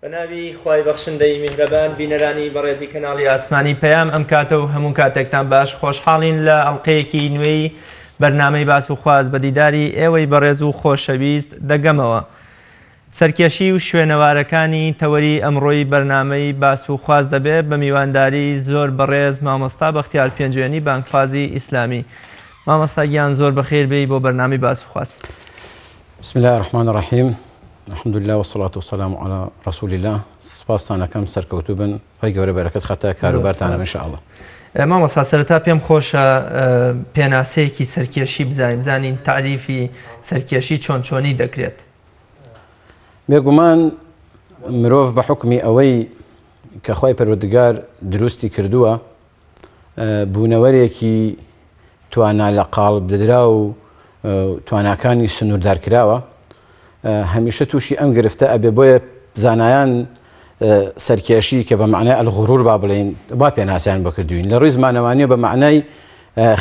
بە ناوی خوای بەخشندەی میهرەبان بینەرانی بەڕێزی کەناڵی ئاسمانی پەیام ئەم کاتە و هەموو کاتێکتان باش خۆشحاڵین لە ئەڵلقەیەکی نوێی بەرنامەی باس و خواز بە دیداری ئێوەی بەڕێز و خۆشەویست دەگەمەوە. سەرکێشی و شوێنەوارەکانی تەوەری ئەمڕۆی بەرنامەی باس و خواز دەبێ بە میوانداری زۆر بەڕێز مامۆستا بەختیار پێنجوێنی بانگخوازی ئیسلامی. مامۆستا گیان زۆر بەخێر بێی بۆ بەرنامەی باس و خواز. بسم الله الرحمن الرحیم الحمد لله والصلاة والسلام على رسول الله سپاستان ئەکەم سەرکەوتوو بن خی گەورە بەرەکەت خەتە کاروبارتانە ان شاء الله. مامۆستا سەرەتا پێم خۆشە پێناسەیەکی سەرکێشی بزانین بزانین تەعریفی سەرکێشی چۆن چۆنی دەکرێت. بێگومان مرۆڤ بە حوکمی ئەوەی کە خوای پەروەردگار دروستی کردووە بوونەوەرێکی توانا لە قاڵبدراو و تواناکانی سنووردارکراوە هەمیشە تووشی ئەم گرفتە ئەبێ بۆیە زانایان سەرکێشی کە بە معنای الغرور با بڵێین با پێناسیان بۆ کردوین لە ڕووی زمانەوانیە بە معنای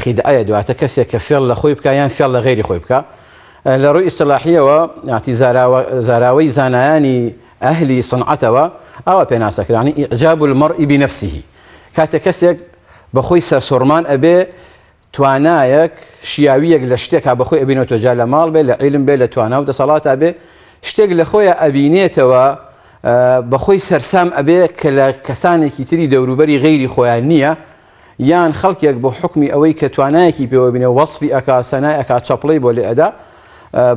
خیدعەیە دواتە کەسێک کە فێڵ لە خۆی بکە یان فێڵ لە غەیری خۆی بکە لە ڕووی ئیستلاحیەوە یاتی زاراوەی زانایانی ئەهلی سنعەتەوە ئاوا پێناسەکرانی ئیعجاب المرء بنفسه کاتێک کەسێک بەخۆی سەرسوڕمان ئەبێ توانایەک شیاویەک لە شتێکا بەخۆی ئەبینێتەوە جا لە ماڵ بێ لە عیلم بێ لە توانا و دەسەڵاتا بێ شتێک لە خۆیان ئەبینێتەوە بەخۆی سەرسام ئەبێ کە لە کەسانێکی تری دەوروبەری غەیری خۆیان نییە یان خەڵکێک بۆ حوکمی ئەوەی کە توانایەکی پێوە بینێ وەسفی ئەکا سەنای ئەکا چەپڵەی بۆ لێ ئەدا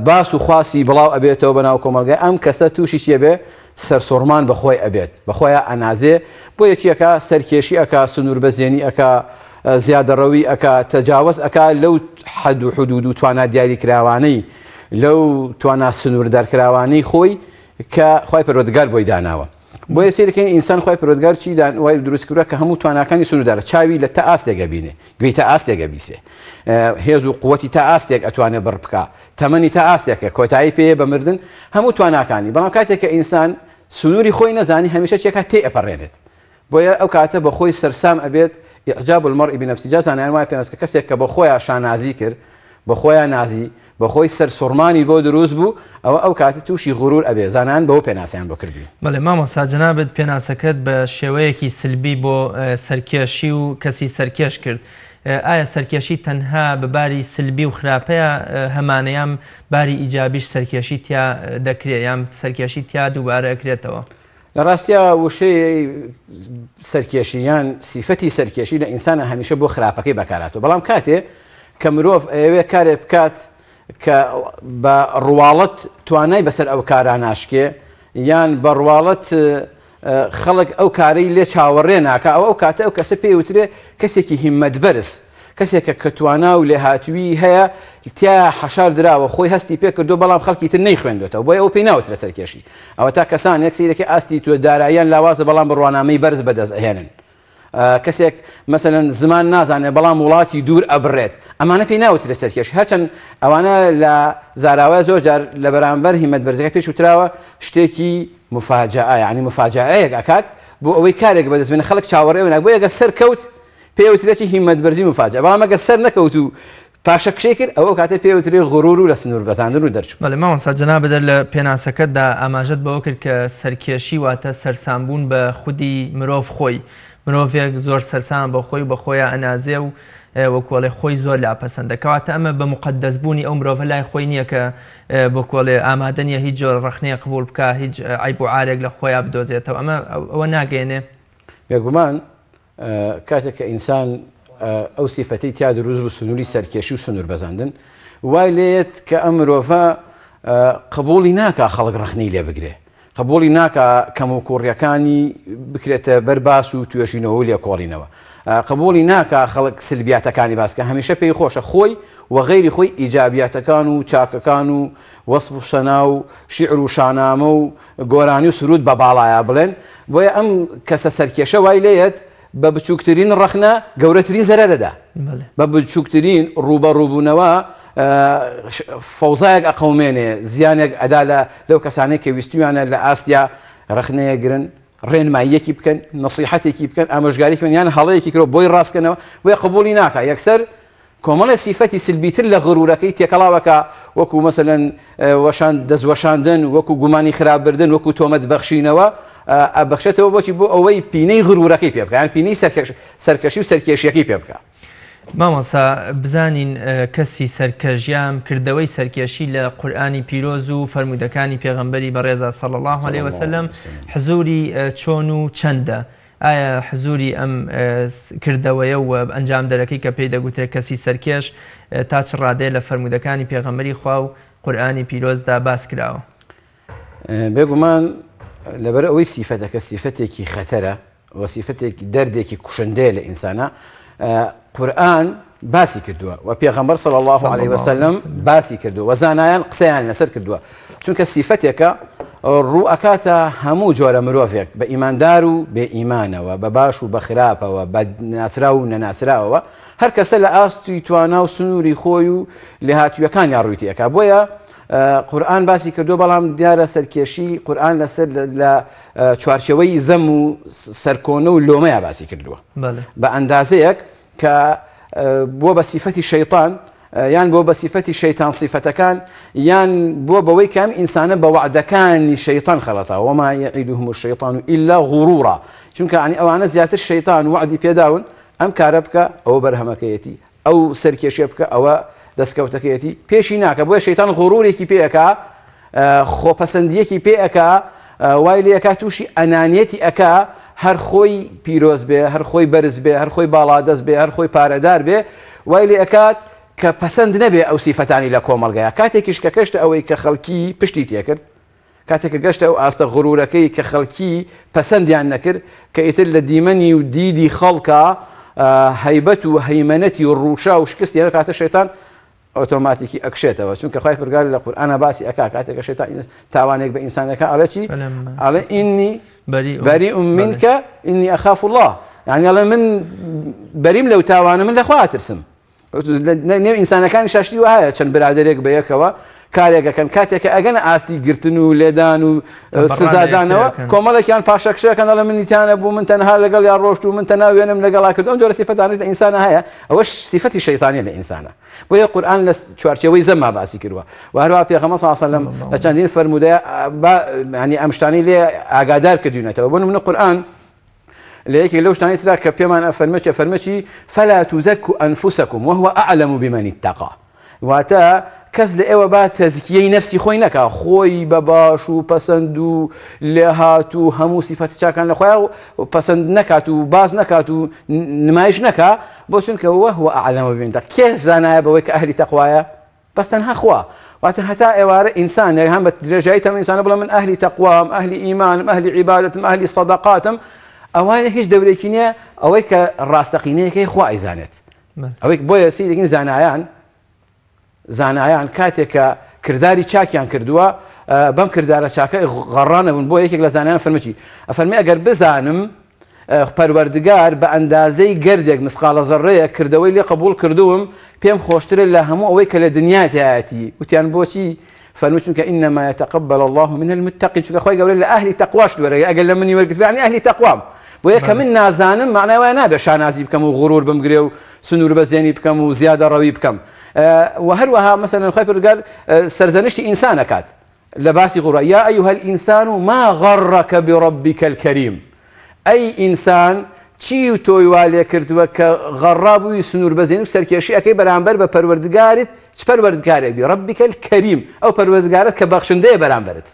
باس و خواسی بڵاو ئەبێتەوە بەناو کۆمەڵگای ئەم کەسە تووشی چیە بێ سەرسوڕمان بە خۆی ئەبێت بە خۆیان ئەنازێ بۆیە چی ئەکا سەرکێشی ئەکا سنووربەزێنی ئەکا زیادەڕەوی ئەکا تەجاوەز ئەکا لەو حەد و حدود و توانا دیاریکراوانەی لەو توانا سنووردارکراوانەی خۆی کە خوای پەروەردگار بۆی داناوە. بۆیە سەیرەکەین ئینسان خوای پەروەردگار چی دان وای دروست کردوە کە هەموو تواناکانی سنووردارە چاوی لە تا ئاستێک ئەبینێ گوێی تا ئاستێک ئەبیسێ هێز و قوتی تا ئاستێک ئەتوانێ بڕ بکا تەمەنی تا ئاستێکە کۆتایی پێیە بە مردن هەموو تواناکانی بەڵام کاتێک کە ئینسان سنووری خۆی نەزانی هەمیشە چێکا تێ ئەپەڕێنێت بۆیە ئەو کاتە بە خۆی سەرسام ئەبێت اعجاب المرء بنفسه جا زانایان وای پێناس کە کەسێک کە بە خۆیان شانازی کرد بە خۆیان نازی بە خۆی سەرسوڕمانی بۆ دروست بوو ئەوە ئەو کاتە تووشی غرور ئەبێ زانایان بەوە پێناسەیان بۆ کردووین. بەڵێ مامۆستا جەنابت پێناسەکەت بە شێوەیەکی سلبی بۆ سەرکێشی و کەسی سەرکێش کرد ئایا سەرکێشی تەنها بە باری سلبی و خراپەیە هەمانە یان باری ئیجابیش سەرکێشی تیا دەکرێ یان سەرکێشی تیا دووبارە ئەکرێتەوە؟ لە ڕاستیا وشەی سەرکێشی یان سیفەتی سەرکێشی لە ئینسانە هەمیشە بۆ خراپەکەی بەکاراتەوە بەڵام کاتێ کە مرۆڤ ئەیەوێ کارێ بکات کە بە ڕواڵەت توانای بەسەر ئەو کارا ناشکێ یان بە ڕواڵەت خەڵک ئەو کارەی لێ چاوەڕێ ناکە ئەو ئەو کاتە ئەو کەسە پێی وترێ کەسێکی هیمەت بەرز کەسێکە کە توانا و لێهاتوویی هەیە تیا حەشار دراوە خۆی هەستی پێ کردو بەڵام خەڵکی تر نەیخوێندوێتەوە بۆیە ئەو پێی ناوترێت سەرکێشی ئەوەتا کەسانێک سەیرەکەی ئاستی تۆ داراییان لاوازە بەڵام بڕوانامەی بەرز بەدەست ئەهێنن کەسێک مەسەلەن زمان نازانێت بەڵام وڵاتی دوور ئەبڕێت ئەمانە پێی ناوترێت سەرکێش هەرچەند ئەوانە لە زاراوە زۆر جار لە بەرامبەر هیمەت بەرزەکە پێش وتراوە شتێکی مفاجئە یعنی مفاجئەیەک ئەکات بۆ ئەوەی کارێک بەدەست بێنێ خەڵک چاوەڕێ ناکات بۆیە گەر سەرکەوت پێی وترێت هیمەت بەرزی مفاجئە بەڵام ئەگەر سەر نەکەوت و پاشەکشەی کرد ئەوە کاتێ پێی وترێ غرور و لە سنوور بەزاندن و دەرچوون. بەڵێ مامۆستا جەنابت هەر لە پێناسەکەتدا ئاماژەت بەوە کرد کە سەرکێشی واتە سەرسامبوون بە خودی مرۆڤ خۆی، مرۆڤێک زۆر سەرسامە بە خۆی و بە خۆیا ئەنازێ و وەکو ئەڵێ خۆی زۆر لا پەسەندە کەواتە ئەمە بە موقەدەس بوونی ئەو مرۆڤە لای خۆی نییە کە وەکو ئەڵێ ئامادە نییە هیچ جۆرە ڕەخنەیەک قبوڵ بکا هیچ عەیب و عارێک لە خۆیا بدۆزێتەوە ئەمە ئەوە ناگەیەنێ؟ بێگومان کاتێک کە ئینسان ئەو سیفەتەی تیا دروست بوو سنووری سەرکێشی و سنوور بەزاندن وای لێت کە ئەم مرۆڤە قبوڵی ناکا خەڵک ڕەخنەی لێ بگرێ قبوڵی ناکا کەم و کوڕیەکانی بکرێتە بەر باس و توێژینەوە و لێکۆڵینەوە قبوڵی ناکا خەڵک سلبیاتەکانی باسکە هەمیشە پێی خۆشە خۆی و غەیری خۆی ئیجابیاتەکان و چاکەکان و وەسف و سەنا و شیعر و شانامە و گۆرانی و سرود بە باڵایا بڵێن، بۆیە ئەم کەسە سەرکێشە وای لێیەت بە بچووکترین ڕەخنە گەورەترین زەرەر دەدا، بە بچووکترین ڕووبەڕووبوونەوە فەوزایەک ئەقەومێنێ، زیانێک ئەدا لە لەو کەسانەی کە ویستویانە لە ئاستیا ڕەخنەیەک گرن، ڕێنماییەکی بکەن، نەسیحەتێکی بکەن، ئامۆژگاری بکەن یان هەڵەیەکی کرۆ بۆی ڕاستکەنەوە، بۆیە قبوڵی ناکا یەکسەر. کۆمەڵێ سیفەتی سلبیتر لە غرورەکەی تێکەڵاوەکە وەکو مەسەلەن وەشان دەستوەشاندن وەکو گومانی خراپ بردن وەکو تۆمەت بەخشینەوە ئەبەخشێتەوە بۆچی بۆ ئەوەی پینەی غرورەکەی پێ بکە یان پینەی سەرکەشی و سەرکێشیەکەی پێ بکە. مامۆستا بزانین کەسی سەرکەش یان کردەوەی سەرکێشی لە قورئانی پیرۆز و فەرموودەکانی پێغەمبەری بەڕێزا صلی اللە علیە وسلم حزوری چۆن و چەندە؟ ئایا حزوری ئەم کردەوەیە و ئەنجامدەرەکەی کە پێی دەگوترێت کەسی سەرکێش تا چ ڕادەیە لە فەرموودەکانی پێغەمبەری خوا و قورئانی پیرۆزدا باس کراوە؟ بێگومان لەبەر ئەوەی سیفەتەکە سیفەتێکی خەتەرە و سیفەتێکی دەردێکی کوشندەیە لە ئینسانە قورئان باسی کردووە و پێغەمبەر صلی الله علیه وسلم باسی کردووە و زانایان قسەیان لەسەر کردووە چونکە سیفەتێکە ڕوو ئەکاتە هەموو جۆرە مرۆڤێک بە ئیماندار و بێ ئیمانەوە بە باش و بە خراپەوە بە ناسراو و نەناسراوەوە هەر کەسە لە ئاستی توانا و سنووری خۆی و لێهاتوویەکان یا ڕوویتی ئەکا بۆیە قورئان باسی کردووە بەڵام دیارە سەرکێشی قورئان لەسەر لە چوارچێوەی زەم و سەرکۆنە و لۆمەیە باسی کردووە بە ئەندازەیەک کە بووە بە سیفەتی شەیتان یان بۆ بە سیفەتی شەیتان سیفەتەکان یان بۆ بەوەی کام ئینسانە بە وعدەکانی شەیتان خەڵەتا وما يعدهم الشيطان إلا غرورا چونکە عنی ئەوانە زیاتر شەیتان وعدی پێداون ئەم کارە بکە ئەوە بەرهەمەکەیەتی ئەو سەرکێشیە بکە ئەوە دەستکەوتەکەیەتی پێشی ناکە بۆیە شەیتان غرورێکی پێ ئەکا خۆپەسەندیەکی پێ ئەکا وای لێ ئەکا تووشی ئەنانیەتی ئەکا هەر خۆی پیرۆز بێ هەر خۆی بەرز بێ هەر خۆی باڵادەست بێ هەر خۆی پارەدار بێ وای لێ ئەکات کە پەسەند نەبێ ئەو سیفەتانی لە کۆمەڵگەیە کاتێکیش کە کەشتە ئەوەی کە خەڵکی پشتی تێکرد کاتێک کە گەشتە ئەو ئاستە غرورەکەی کە خەڵکی پەسەندیان نەکرد کە ئیتر لە دیمەنی و دیدی خەڵکا هەیبەت و هەیمەنەتی و ڕووشا و شکستی هەر کاتە شەیتان ئۆتۆماتیکی ئەکشێتەوە چونکە خوای پەروەردگار لە قورئانا باسی ئەکا کاتێک کە شەیتان تاوانێک بە ئینسانەکە ئەڵێ چی ئەڵێ ئینی بەریء منک ئینی ئەخاف الله یعنی ئەڵێ من بەریم لەو تاوانە من لە خوا ئەترسم نێو ئینسانەکانی شاشتی وهایە چەند برادێک بە یەکەوە کارێکەکەن کاتێکە ئەگەنە ئاستی گرتن و لێدان و سزادانەوە کۆمەڵێکیان پاشەکشەکەن ئەڵێ من نیتانە بوو من تەنها لەگەڵ یا ڕۆشت و من تەنها وێنم لەگەڵا کرد ئەم جۆرە سیفەتانش لە ئینسانە هەیە ئەوەش سیفەتی شەیتانیە لە ئینسانە بۆیە قورئان لە چوارچێوەی زەما باسی کردووە و هەروە پێغەمبەر صلی الله علیه و سلم لە چەندین فەرموودە ینی ئەم شتانەی لێ ئاگادار کردوینەتەوە بۆ نمونە قورئان لە یەکێک لەو شتانەی ترا کە پێمان ئەفەرمێ چ ئەفەرمێ چی فلا تزکوا انفسکم وهو اعلم بمن اتقی واتە کەس لە ئێوە با تەزکیەی نەفسی خۆی نەکا خۆی بە باش و پەسەند و لێهات و هەموو سیفەتی چاکان لە خۆیان پەسەند نەکات و باز نەکات و نمایش نەکا بۆ چونکە وهو اعلم بمن اتقی کێ زانایە بەوەی کە ئەهلی تەقوایە بەس تەنها خوا واتە هەتا ئێوارە ئینسانێک هەم بە درێژایی تەمەن ئینسانە بڵێ من ئەهلی تەقوام ئەهلی ئیمانم ئەهلی عیبادەتم ئەهلی سەدەقاتم ئەوانە هیچ دەورێکی نییە ئەوەی کە ڕاستەقینەیەکەی خوا ئەیزانێت ئەوەی بۆیە سیرێکین زانایان زانایان کاتێک کە کرداری چاکیان کردووە بەم کردارە چاکە غەڕانە بوون بۆ یەکێک لە زانایان فەرمووی ئەفەرمی ئەگەر بزانم پەروەردگار بە ئەندازەی گەردێک مسقاڵە زەڕەیەک کردەوەی لێ قبوڵ کردووم پێم خۆشترە لە هەموو ئەوەی کە لە دنیا تیایەتی وتیان بۆچی فەرمووی چونکە انما يتقبل الله من المتقین چونکە خۆی گەورە لە ئەهلی تەقواش وەرەگرێ ئەگەر لە منی وەرگرت یعنی ئەهلی تەقوام بۆیە کە من نازانم معنای وایە نابێ شانازی بکەم و غرور بمگرێ و سنوور بەزێنی بکەم و زیادە ڕەوی بکەم و هەروەها مەسەلەن خۆی پەروەردگار سەرزەنشتی ئینسان ئەکات لە باسی غڕە یا ایها الانسان ما غرک بربک الکریم ئەی ئینسان چی و تۆی وا لێ کردووە کە غەڕا بووی سنوور بەزێن و سەرکێشی ئەەکەی بەرامبەر بە پەروەردگارت چ پەروەردگارێک بی ربک الکریم ئەو پەروەردگارت کە بەخشندەیە بەرامبەرت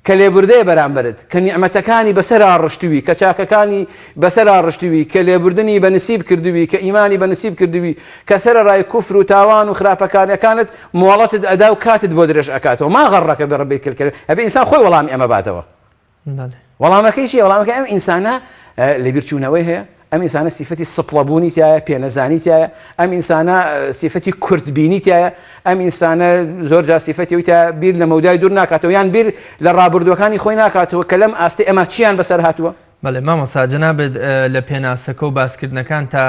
کە لێبوردەیە بەرامبەرت، کە نیعمەتەکانی بەسەرا ڕشتووی، کە چاکەکانی بەسەرا ڕشتووی، کە لێبوردنی بە نسیب کردووی، کە ئیمانی بە نسیب کردووی، کە سەرەڕای کوفر و تاوان و خراپەکاریەکانت مۆڵەتت ئەدا و کاتت بۆ درێژ ئەکاتەوە. ما غرک بربک الکریم. ئەبێ ئینسان خۆی وەڵامی ئەمە باتەوە. وەڵامەکەی چییە؟ وەڵامەکەی ئەم ئینسانە لەبیرچوونەوەی هەیە، ئەم ئینسانە سیفەتی سپڵەبوونی تایە، پێنەزانی تایە، ئەم ئینسانە سیفەتی کورتبینی تایە، ئەم ئینسانە زۆر جار سیفەتی ئەوی تایە بیر لە مەودای دوور ناکاتەوە یان بیر لە ڕابردووەکانی خۆی ناکاتەوە کە لەم ئاستەی ئەمە چیان بەسەر هاتووە. بەڵێ مامۆستا جەنابت لە پێناسەکە و باسکردنەکانتا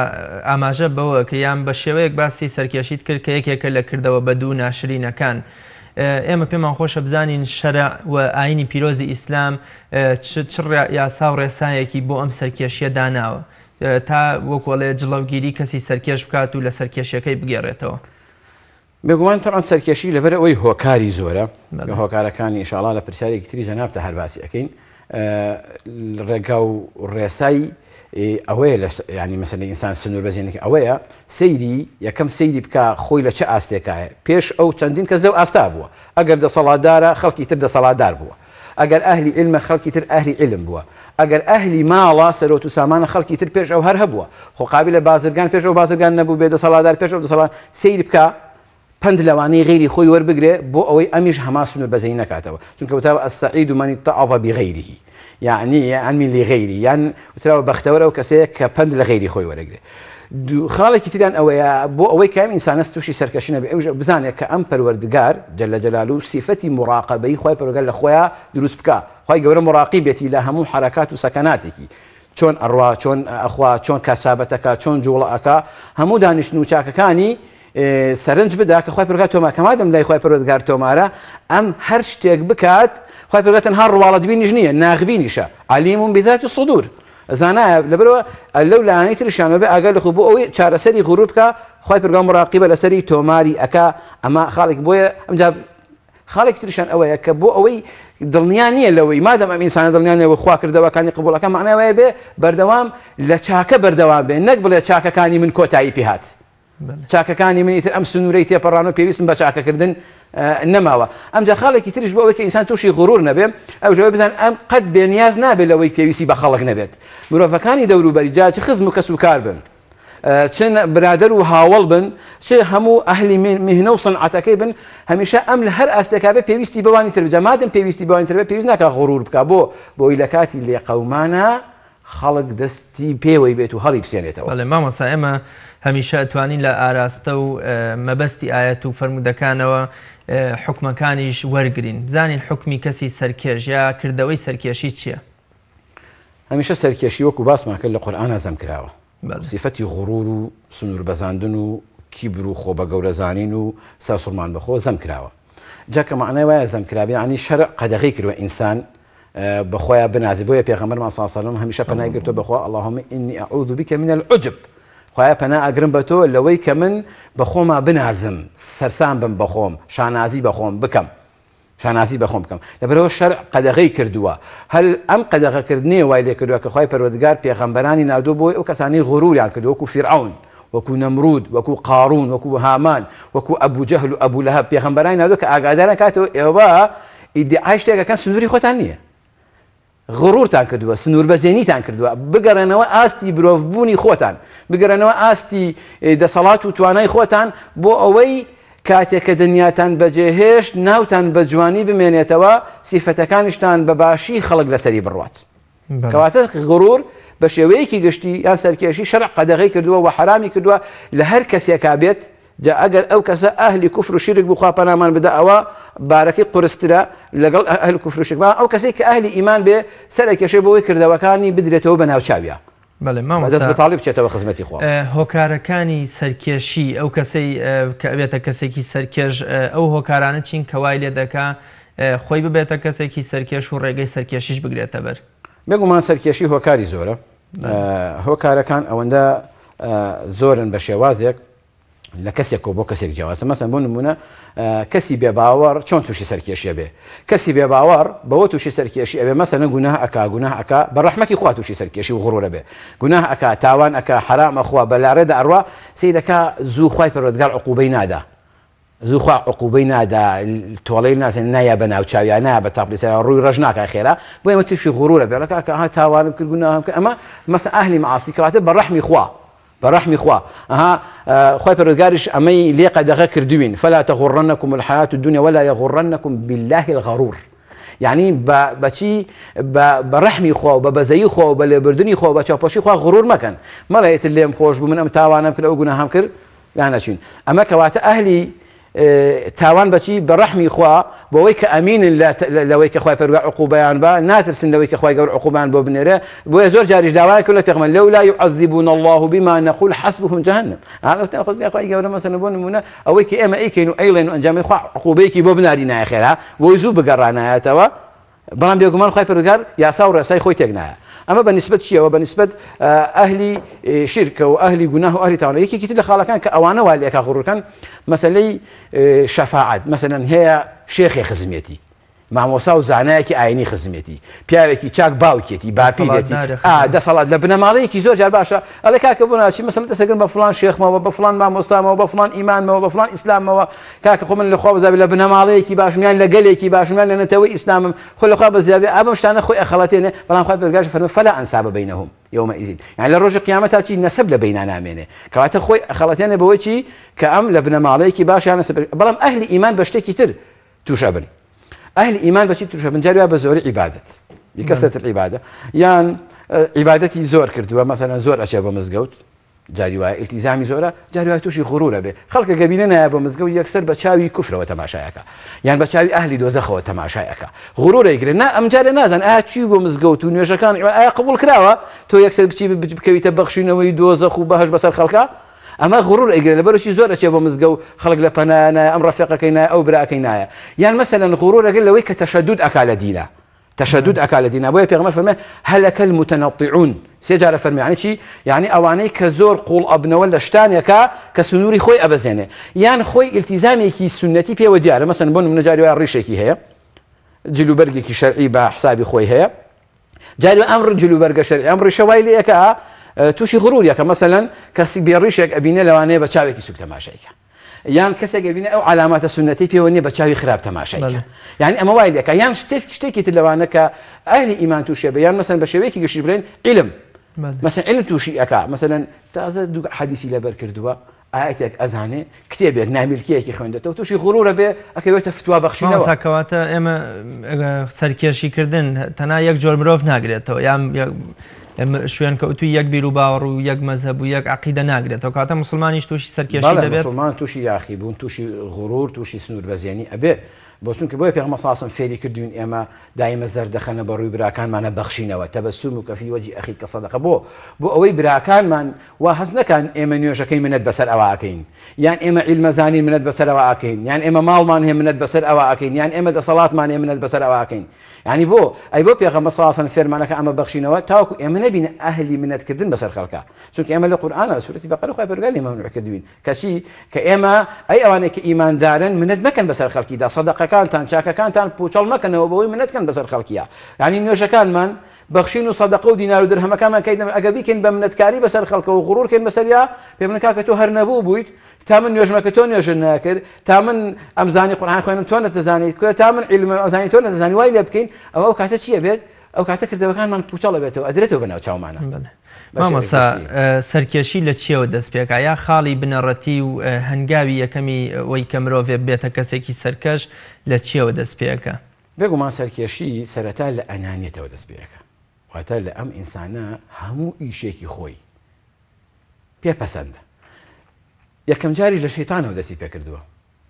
ئاماژە بەوە کە یان بە شێوەیەک باسی سەرکێشیت کرد کە یەکێکە لە کردەوە بەدوو ناشرینەکان. ئێمە پێمان خۆشە بزانین شەرع و ئاینی پیرۆزی ئیسلام چ یاسا و ڕێسایەکی بۆ ئەم سەرکێشیە داناوە. تا وەکۆڵێ جڵەوگیری کەسی سەرکێش بکات و لە سەرکێشیەکەی بگێڕێتەوە؟ بێگومان تەبعەن سەرکێشی لەبەر ئەوەی هۆکاری زۆرە کە هۆکارەکانی ئینشاڵا لە پرسیارێکی تری جەنابتە هەر باسی ئەەکەین ڕێگا و ڕێسای ئەوەیە لە ینی مەسەلەی ئینسان سنوور بەزیێنێکی ئەوەیە سەیری یەکەم سەیری بکە خۆی لە چه ئاستێکایە پێش ئەو چەندین کەس لەو ئاستا بووە ئەگەر دەسەڵاتدارە خەڵکی تر دەسەڵاتدار بووە ئەگەر ئەهلی عیلمە خەڵکی تر ئەهلی عیلم بووە ئەگەر ئەهلی ماڵە سەرۆت و سامانە خەڵکی تر پێش ئەو هەر هەبووە خۆ قابلە بازرگان پێش ئەو بازرگان نەبوو بێ دەسەڵاتدار پێش ئەو دەسەڵات سەیر بکە پەند لەوانەی غەیری خۆی وەربگرێ بۆ ئەوەی ئەمیش هەمان سنوور بەزەی نەکاتەوە چونکە وتراوە السعید من اتعظ بغیره یعنی یان من لغیری یان وتراوە بەختەوەر ئەو کەسەیە کە پەند لە غەیری خۆی وەرەگرێ خاڵێکی تریان ئەوەیە بۆ ئەوەی کە ئەم ئینسانە تووشی سەرکەشی نەبێ ئەویش بزانێت کە ئەم پەروەردگار جل جلالو سیفەتی مراقەبەی خوای پەروەردگار لە خۆیا دروست بکا خوای گەورە مراقیب بێتی لە هەموو حەرەکات و سەکەناتێکی چۆن ئەڕوا چۆن ئەخوا چۆن کەسابەتەکە چۆن جوڵە ئەکا هەموو دانیشتن و چاکەکانی سەرنج بدا کە خوای پەروەردگار تۆمار کە مادەم لای خوای پەروەردگار تۆمارە ئەم هەر شتێک بکات خوای پەروەردگار تەنها ڕواڵەتبینیش نییە ناخبینیشە علیم بذات الصدور زانایە لەبەرەوە لەو لایەنەی تریشیانەوە بێ ئاگای لە خۆ بۆ ئەوەی چارەسەری غرور بکا خوای پەروەردگار مراقیبە لەسەری تۆماری ئەکا ئەمە خاڵێک بۆیە ئەمجا خاڵێکی تریشان ئەوەیە کە بۆ ئەوەی دڵنیا نییە لەوەی مادەم ئەم ئینسانە دڵنیا نییە خوا کردەوەکانی قبوڵەکە معنای وایە بێ بەردەوام لە چاکە بەردەوام بێ نەک بڵێ چاکەکانی من کۆتایی پێهات چاکەکانی من ئیتر ئەم سنوورەی تێپەڕانەوە پێویستم بە چاکەکردن نەماوە ئەمجا خاڵێکی تریش بۆ ئەوەی کە ئینسان تووشی غرور نەبێ ئەو ژەوە بزان ئەم قەت بێنیاز نابێت لەوەی پێویستی بە خەڵک نەبێت مرۆڤەکانی دەوروبەری جا چ خزم و کەس و کار بن چ برادەر و هاوەڵ بن چ هەموو ئەهلی میهنە و سنعەتەکەی بن هەمیشە ئەم لە هەر ئاستێکا بێ پێویستی بەوانی تر بجا مادەم پێویستی بەوانی تر بێ پێویست ناکا غرور بکا بۆ بۆی لە کاتی لێقەومانە خەڵک دەستی پێوەی بێت و هەڵی بسێنێتەوە. بەڵێ مامۆستا ئێمە هەمیشە ئەتوانین لە ئاراستە و مەبەستی ئایەت و فەرموودەکانەوە حوکمەکانیش وەرگرین بزانین حوکمی کەسی سەرکێش یا کردەوەی سەرکێشی چییە؟ هەمیشە سەرکێشی وەکو باسمان کرد لە قورئانا زەم کراوە سیفەتی غرور و سنوور بەزاندن و کیبر و خۆ بە گەورەزانین و سەرسوڕمان بەخۆ زەم کراوە جا کە مەعنای وایە زەم کرابێ یعنی شەرع قەدەغەی کردوە ئینسان بەخۆیان بنازی بۆیە پێغەمبەرمان صلی الله علیه و سلم هەمیشە پەنای گرتووە بەخوا اللهم انی اعوذ بک من العجب خوایە پەنا ئەگرم بە تۆ لەوەی کە من بەخۆما بنازم سەرسام بم بەخۆم شانازی بەخۆم بکەم شانازی بەخۆم بکەم لەبەرەوە شەرع قەدەغەی کردووە هەل ئەم قەدەغەکردنەیە وای لێ کردووە کە خوای پەروەردگار پێغەمبەرانی ناردووە بۆی ئەو کەسانەی غروریان کردووە وەکو فیرعەون وەکو نەمرود وەکو قارون وەکو هامان وەکو ئەبو جەهل و ئەبو لەهەب پێغەمبەرانی ناردووە کە ئاگاداران کاتەوە ئێوە ئیدعای شتێک ئەکەن سنووری خۆتان نییە غرورتان کردووە سنووربەزێنیتان کردووە بگەڕێنەوە ئاستی مرۆڤبوونی خۆتان بگەڕێنەوە ئاستی دەسەڵات و توانای خۆتان بۆ ئەوەی کاتێک کە دنیاتان بەجێهێشت ناوتان بە جوانی بمێنێتەوە سیفەتەکانیشتان بە باشی خەڵک لەسەری بڕوات کەواتە غرور بە شێوەیەکی گشتی یان سەرکێشی شەرع قەدەغەی کردووە و حەرامی کردووە لە هەر کەسێکا بێت جا ئەگەر ئەو کەسە ئەهلی کوفر و شیرک بوو خوا پەنامان بدا ئەوە بارەکەی قورسترە لەگەڵ ئەهل کوفر و شیرک بەڵام ئەو کەسەی کە ئەهلی ئیمان بێ سەرەکێشێ بۆ ئەوەی کردەوەکانی بدرێتەوە بە ناوچاویا بەڵێ مامۆستا دەست بەتاڵی بچێتەوە خزمەتی خوا. هۆکارەکانی سەرکێشی ئەو کەسەی کە ئەبێتە کەسێکی سەرکێش ئەو هۆکارانە چین کە وای لێ دەکا خۆی ببێتە کەسێکی سەرکێش و ڕێگەی سەرکێشیش بگرێتە بەر؟ بێگومان سەرکێشی هۆکاری زۆرە هۆکارەکان ئەوەندە زۆرن بە شێوازێک لە کەسێکەوە بۆ کەسێک جیاوازە مەسەن بۆ نمونە کەسی بێباوەڕ چۆن تووشی سەرکێشیە بێ کەسی بێباوەڕ بەوە تووشی سەرکێشی ئەوێ مەسەنە گوناه ئەکا گوناه ئەکا بە ڕەحمەتی خوا تووشی سەرکێشی و غڕورە بێ گوناه ئەکا تاوان ئەکا حرام ئەخوا بە لاڕێدا ئەڕوا سەیرەکا زوو خوای پەروەردگار عقوبەی نادا زوو خوا عقوبەی نادا تۆڵەی ناسێن نایا بە ناوچاویا نایا بە تاپلی سەرا ڕووی ڕەش ناکا خێرا بۆ ئێمە تووشی غرورە بێ کاکە ها تاوانم کرد گوناهم کرد ئەمە مەسە ئەهلی معاصی کەواتە بە ڕەحمی خوا بە ڕەحمی خوا ئەها خوای پەروەردگاریش ئەمەی لێ قەدەغە کردوین فلا تغرنكم الحياة الدنيا ولا يغرنكم بالله الغرور یعنی بەچی بە ڕەحمی خوا و بە بەزەیی خوا و بە لێبردنی خوا و بە چاوپۆشی خوا غرور مەکەن مەڵێ ئیتر لێم خۆش بوو من ئەم تاوانەم کرد ئەو گوناهەم کرد لانەچوین ئەمە کەواتە ئەهلی تاوان بەچی بە ڕەحمی خوا بۆەوەی کە ئەمینن لەوەی کە خوای پەروەردگار عقوبەیان بە ناترسن لەوەی کە خوای گەورە عقوبەیان بۆ بنێرێ بۆیە زۆر جاریش داوایان کرد لە پێغەمبەر لولا يعذبون الله بما نقول حسبهم جهنم ئاڵەوتان خۆزگا خوای گەورە مەسەلەن بۆ نمونە ئەوەی کە ئێمە ئەیکەین و ئەیڵێن و ئەنجامی خوا عقوبەیەکی بۆ بناری نایە خێرا بۆی زوو بگەڕانایەتەوە. بەڵام بێگومان خوای پەروەردگار یاسا و ڕێسای خۆی تێک نایە. ئەمە بە نیسبەت چیەوە؟ بە نیسبەت ئەهلی شیرکە و ئەهلی گوناه و ئەهلی تاوانە. یەکێکی تر لە خاڵەکان کە ئەوانە وا لێکا غڕورکەن مەسەلەی شەفاعەت، مەسەلەن هەیە شێخێ خزمێتی، مامۆسا و زانایەکی ئاینی خزمێتی، پیاوێکی چاک باوکێتی، باپیرێتی، دەسەڵات لە بنەماڵەیەکی زۆر جار باشە ئەڵێ کاکە بۆ ناچی مەسەلەن دەسەگرم بە فڵان شێخمەوە، بە فڵان مامۆستامەوە، بە فڵان ئیمانمەوە، بە فڵان ئیسلامەوە، کاکە خۆ من لە خوا بەزیابێ لە بنەماڵەیەکی باشم یان لە گەلێکی باشم یان لە نەتەوەی ئیسلامم، خۆ لە خوا بەزیابێ ئا بەم شتانە خۆی ئەخەڵەتێنێ، بەڵام خوای پەروەردگاریش فەرمووی فلا انساب بینهم یومئذ، یانی لە ڕۆژی قیامەتا چی نەسەب لە بەینا نامێنێ، کەواتە خۆی ئەخەڵەتێنێ بەوەی چی کە ئەم لە بنەماڵەیەکی باش یان نەسەب، بەڵام ئەهلی ئیمان بە شتێکی تر تووش ئەبن. ئەهلی ئیمان بەچی تووش ئەبن؟ جاری وا بە زۆری عیبادەت، بکەسرة العبادە، یان عیبادەتی زۆر کردووە، مەسەلەن زۆر ئەچێ بۆ مزگەوت، جاری وایە ئیلتیزامی زۆرە، جاری وایە تووشی غرورە بێ، خەڵکە گەبینە نایە بۆ مزگەوت یەکسەر بە چاوی کوفرەوە تەماشای ئەکا، یان بە چاوی ئەهلی دۆزەخەوە تەماشای ئەکا، غرورە ئەیگرێ، نا ئەم جارێ نازان ئایا چی بۆ مزگەوت و نوێژەکان ئایا قبوڵ کراوە تۆ یەکسەر بچی بکەویتە بەخشینەوەی دۆزەخ و بەهەشت بەسەر خەڵکا؟ ئەمە غرور ئەیگرێ لەبەرچی زۆر ئەچێ بۆ مزگەوت خەڵک لە پەنایە نایە ئەم ڕەفیقەکەی نایە ئەو براکەی نایە، یان مەسەلەن غرور ئەگرێ لەوەی کە تەشەدود ئەکا لە دینە، تشدد ئەکا لە دینا، بۆیە پێغەمبەر فەرمووی هلک المتنطعون سێ جارە فەرمووی، یعنی چی؟ یعنی ئەوانەی کە زۆر قوڵ ئەبنەوە لە شتانێکا کە سنووری خۆی ئەبەزێنێ یان خۆی ئیلتیزامێکی سوننەتی پێوە دیارە، مەسەن بۆ نمونە جاری وایە ڕیشێکی هەیە، جلوبەرگێکی شەرعی بە حسابی خۆی هەیە، جاری ئەم جلوبەرگە شەرعی ئەم ڕیشە وای لێ ئەکا تووشی غرور یەکە، مەسەلەن کەسی بێ ڕیشێک ئەبینێ لەوانەیە بە چاوێکی سوک تەماشای کە، یان کەسێک ئەبینێ ئەو عەلاماتە سوننەتی پێوە نییە بە چاوی خراپ تەماشای کە، یعنی ئەمە وای لێکا. یان شتێکی تر لەوانە کە ئەهلی ئیمان تووشێ بێ، یان مەسەلەن بە شێوەیەکی گشتی بڵێن عیلم، مەسەلەن عیلم تووشی ئەکا، مەسەلەن تازە دوو حەدیسی لەبەر کردووە، ئایەتێک ئەزانێ، کتێبێک نامیلکەیەکی خوێندێتەوە، تووشی غرورە بێ ئەکەوێتە فتوا بەخشینەوە. مامۆستا کەواتە ئێمە سەرکێشیکردن تەنها یەک جۆر مرۆڤ ناگرێتەوە، یان شوێنکەوتووی یەک بیر و باوەڕ و یەک مەزهەب و یەک عەقیدە ناگرێتەوە، کەواتە موسڵمانیش تووشی سەرکێشی دەبێت؟ بەڵێ موسڵمان تووشی یاخیبوون، تووشی غرور، تووشی سنووربەزێنی ئەبێت. بۆ چونکە بۆیە پێغەمبەر صلی اللە علیه و سلم فێری کردوین ئێمە دایمە زەردەخەنە بە ڕووی براکانمانە بەخشینەوە، تبسمک فی وجه اخیک صدقە، بۆ بۆ ئەوەی براکانمان وا هەست نەکان ئێمە نوێژەکەی منەت بەسەر ئەوە ئەکەین، یان ئێمە عیلمە زانین منەت بەسەر ئەوە ئەکەین، یان ئێمە ماڵمان هەیە منەت بەسەر ئەوە ئەکەین، یان ئێمە دەسەڵاتمان هەیە منەت بەسەر ئەوە ئەکەین. یعنی بۆ ئەی بۆ پێغەمبەر صلی اللە علیه و سلم فێرمانەکە ئەمە بەخشینەوە تاوەکو ئێمە نەبینە ئەهلی منەتکردن بەسەر خەڵکا، چونکە ئێمە لە قورئانە لە سورەتی بەقەرە خوای پەروەردگار لێ مەمنوع کردوین کەچی کە ئێمە ئەی ئەوانەی کە ئیماندارن منەت مەکەن بەسەر خەڵکیدا، سەدەقەکانتان چاکەکانتان پوچەڵ مەکەنەوە بەوەی منەت کەن بەسەر خەڵکیە، یعنی نوێژەکانمان بەخشین و سەدەقە و دینار و درهەمەکانمان کەین ئەگەر بیکەین بە منەتکاری بەسەر خەڵکەوە غرور کەین بەسەریا، پێ بڵێن کاکە تۆ هەر نەبوو بوویت تا من نوێژمەکە تۆ نوێژت ناکرد، تا من ئەمزانی قورئان خوێنم تۆ نەتەزانی، تا من عیلمم ئەزانی تۆ نەتەزانی، وای لێ بکەین ئەوە ئەو کاتە چییە بێت؟ ئەو کاتە کردەوەکانمان پوچەڵە بێتەوە ئەدرێتەوە بە ناو چاومانە. مامۆستا سەرکێشی لە چیەوە دەست پێکا یا خاڵی بنەڕەتی و هەنگاوی یەکەمی وەی کە مرۆڤێ بێتە کەسێکی سەرکەش لە چیەوە دەست پێکا؟ بێگومان سەرکێشی سەرەتا لە ئەنانیەتەوە دەست پێکا، واتە لە ئەم ئینسانە هەموو ئیشێکی خۆی پێ پەسەندە. یەکەم جاریش لە شەیتانەوە دەستی پێکردووە،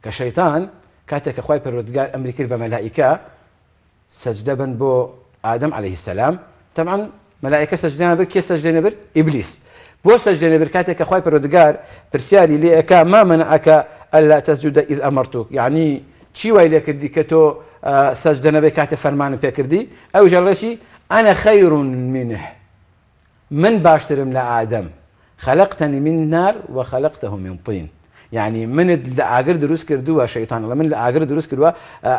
کە شەیتان کاتێک کە خوای پەروەردگار ئەمری کرد بە مەلائیکە سەجدە بن بۆ ئادەم عەلەیه السلام، تەبعەن مەلائیکە سەجدەیان برد، کێ سەجدەی نەبرد؟ ئیبلیس. بۆ سەجدەی نەبرد؟ کاتێک کە خوای پەروەردگار پرسیاری لێ ئەکا ما منعک الا تسجد اذ امرتک، یعنی چی وای لێ کردی کە تۆ سەجدە نەبەی کاتێ فەرمانم پێ کردی؟ ئەویش ئەڵێ چی؟ انا خیر منه، من باشترم لە ئادەم، خلقتنی من نار و خلقته من طین، یعنی منت لە ئاگر دروست کردووە، شەیتان ئەڵێ من لە ئاگر دروست کردووە،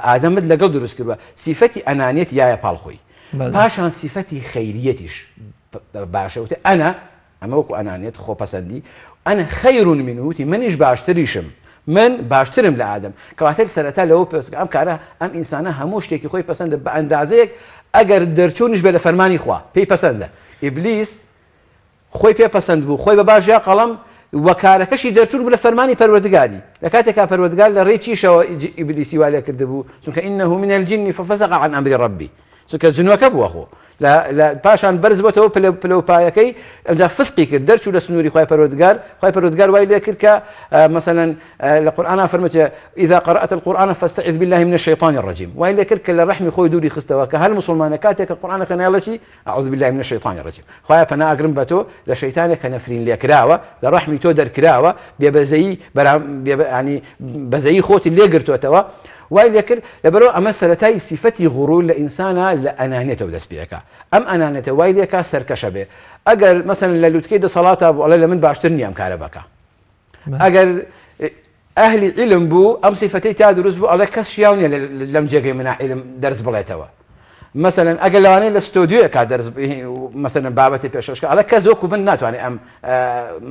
ئادەمت لەگەڵ دروست کردووە، سیفەتی ئەنانیەت یایە پاڵ خۆی. پاشان سیفەتی خەیریەتیش باشە، وتی ئەنا، ئەمە وەکو ئەنانیەت خۆپەسەندی، ئەنا خەیر منه، وتی منیش باشتریشم، من باشترم لە ئادەم. کەواتە سەرەتا لەوە پێست ئەم کارە، ئەم ئینسانە هەموو شتێکی خۆی پەسەندە بە ئەندازەیەک ئەگەر دەرچوونیش بێ لە فەرمانی خوا پێی پەسەندە. ئیبلیس خۆی پێ پەسەند بوو، خۆی بە باش یا قەڵەم و کارەکەشی دەرچوون بوو لە فەرمانی پەروەردگاری. لە کاتێکا پەروەردگار لە ڕێی چیشەوە ئیبلیسی وا لێ کردبوو؟ چونکە انه من الجن ففسق عن امر ربی، چونکە جنوەکە بووە خۆ لە پاشان بەرز بۆتەوە پلە و پایەکەی، ئەمجا فسقی کرد، دەرچوو لە سنووری خوای پەروەردگار. خوای پەروەردگار وای لێ کرد کە مەسەلەن لە قورئانا فەرمووی اذا قرأت القرآن فاستعذ بالله من الشیطان الرجیم، وای لێ کرد کە لە ڕەحمی خۆی دووری خستەوە کە هەر موسڵمانە کاتێک کە قورئان خوێنایە ئەڵێ چی؟ اعوذ بالله من الشیطان الرجیم، خوایە پەنا ئەگرم بە تۆ لە شەیتانێک کە نەفرین لێکراوە، لە ڕەحمی تۆ دەرکراوە، بێبەزەیی بەرام بێ ینی بەزەیی خۆتی لێ گرتووەتەوە. وای لێکرد لەبەرئەوە ئەمە سەرەتای سیفەتی غرور لە ئینسانا لە ئەنانیەتەوە دەست پێ ئەکا ئەم ئەنانیەتە وای لێکا سەرکەشە بێ ئەگەر مەسەلەن لە لوتکەی دەسەڵاتا بوو ئەڵێ لە من باشتر نییە ئەم کارە بکا ئەگەر ئەهلی عیلم بوو ئەم سیفەتەی تا دروست بوو ئەڵێ کەس شیاو نییە لەم جێگەی منا عیلم دەرس بڵێتەوە مەسەلەن ئەگەر لەوانەیە لە ستۆدیۆیەکا دەرس مەسەلەن بابەتی پێشکەش کە ئەڵێ کەس وەکو من ناتوانێت ئەم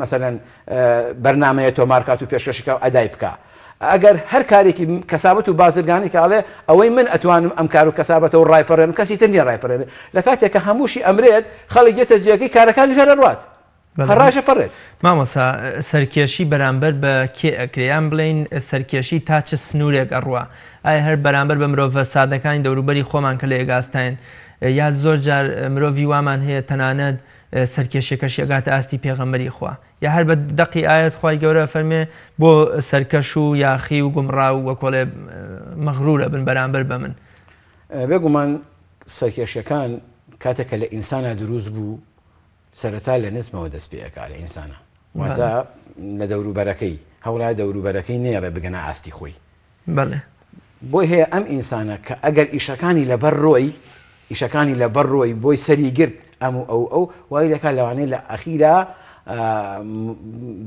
مەسەلەن بەرنامەیە تۆمار کات و پێشکەشی کا و ئەدای بکا ئەگەر هەر کارێکی کەسابەت و بازرگانی کە ئەڵێ ئەوەی من ئەتوانم ئەم کار و کەسابەتە و ڕایپەڕێنم کەسی تر نییە ڕایپەڕێنێ لە کاتێک کە هەمووشی ئەمرێت خەڵک یەتە جێگەی کارەکانیش هەر ئەڕوات هەر ڕایشە پەڕێت. مامۆستا سەرکێشی بەرامبەر بە کێ ئەکرێ یان بڵێین سەرکێشی تا چ سنوورێک ئەڕوا؟ ئایا هەر بەرامبەر بە مرۆڤە سادەکانی دەوروبەری خۆمان کە لە یەک ئاستاین یا زۆر جار مرۆڤی وامان هەیە تەنانەت سەرکێشیەکەشی ئەگاتە ئاستی پێغەمبەری خوا یا هەر بە دەقی ئایەت خوای گەورە فەرمێ بۆ سەرکەش و یاخی و گومڕا و وەکۆڵێ مەغرور ئەبن بەرامبەر بە من. بێگومان سەرکێشیەکان کاتێک کە لە ئینسانا دروست بوو سەرەتا لە نزمەوە دەست پێ ئەکا لە ئینسانا واتە لە دەوروبەرەکەی هەوڵای دەوروبەرەکەی نێڵێ بگەنە ئاستی خۆی بەڵێ بۆی هەیە ئەم ئینسانە کە ئەگەر ئیشەکانی لەبەر ڕۆی ئیشەکانی لەبەر ڕۆی بۆی سەری گرت ئەم و ئەو ئەو وای دەکات لەوانەیە لە ئەخیرا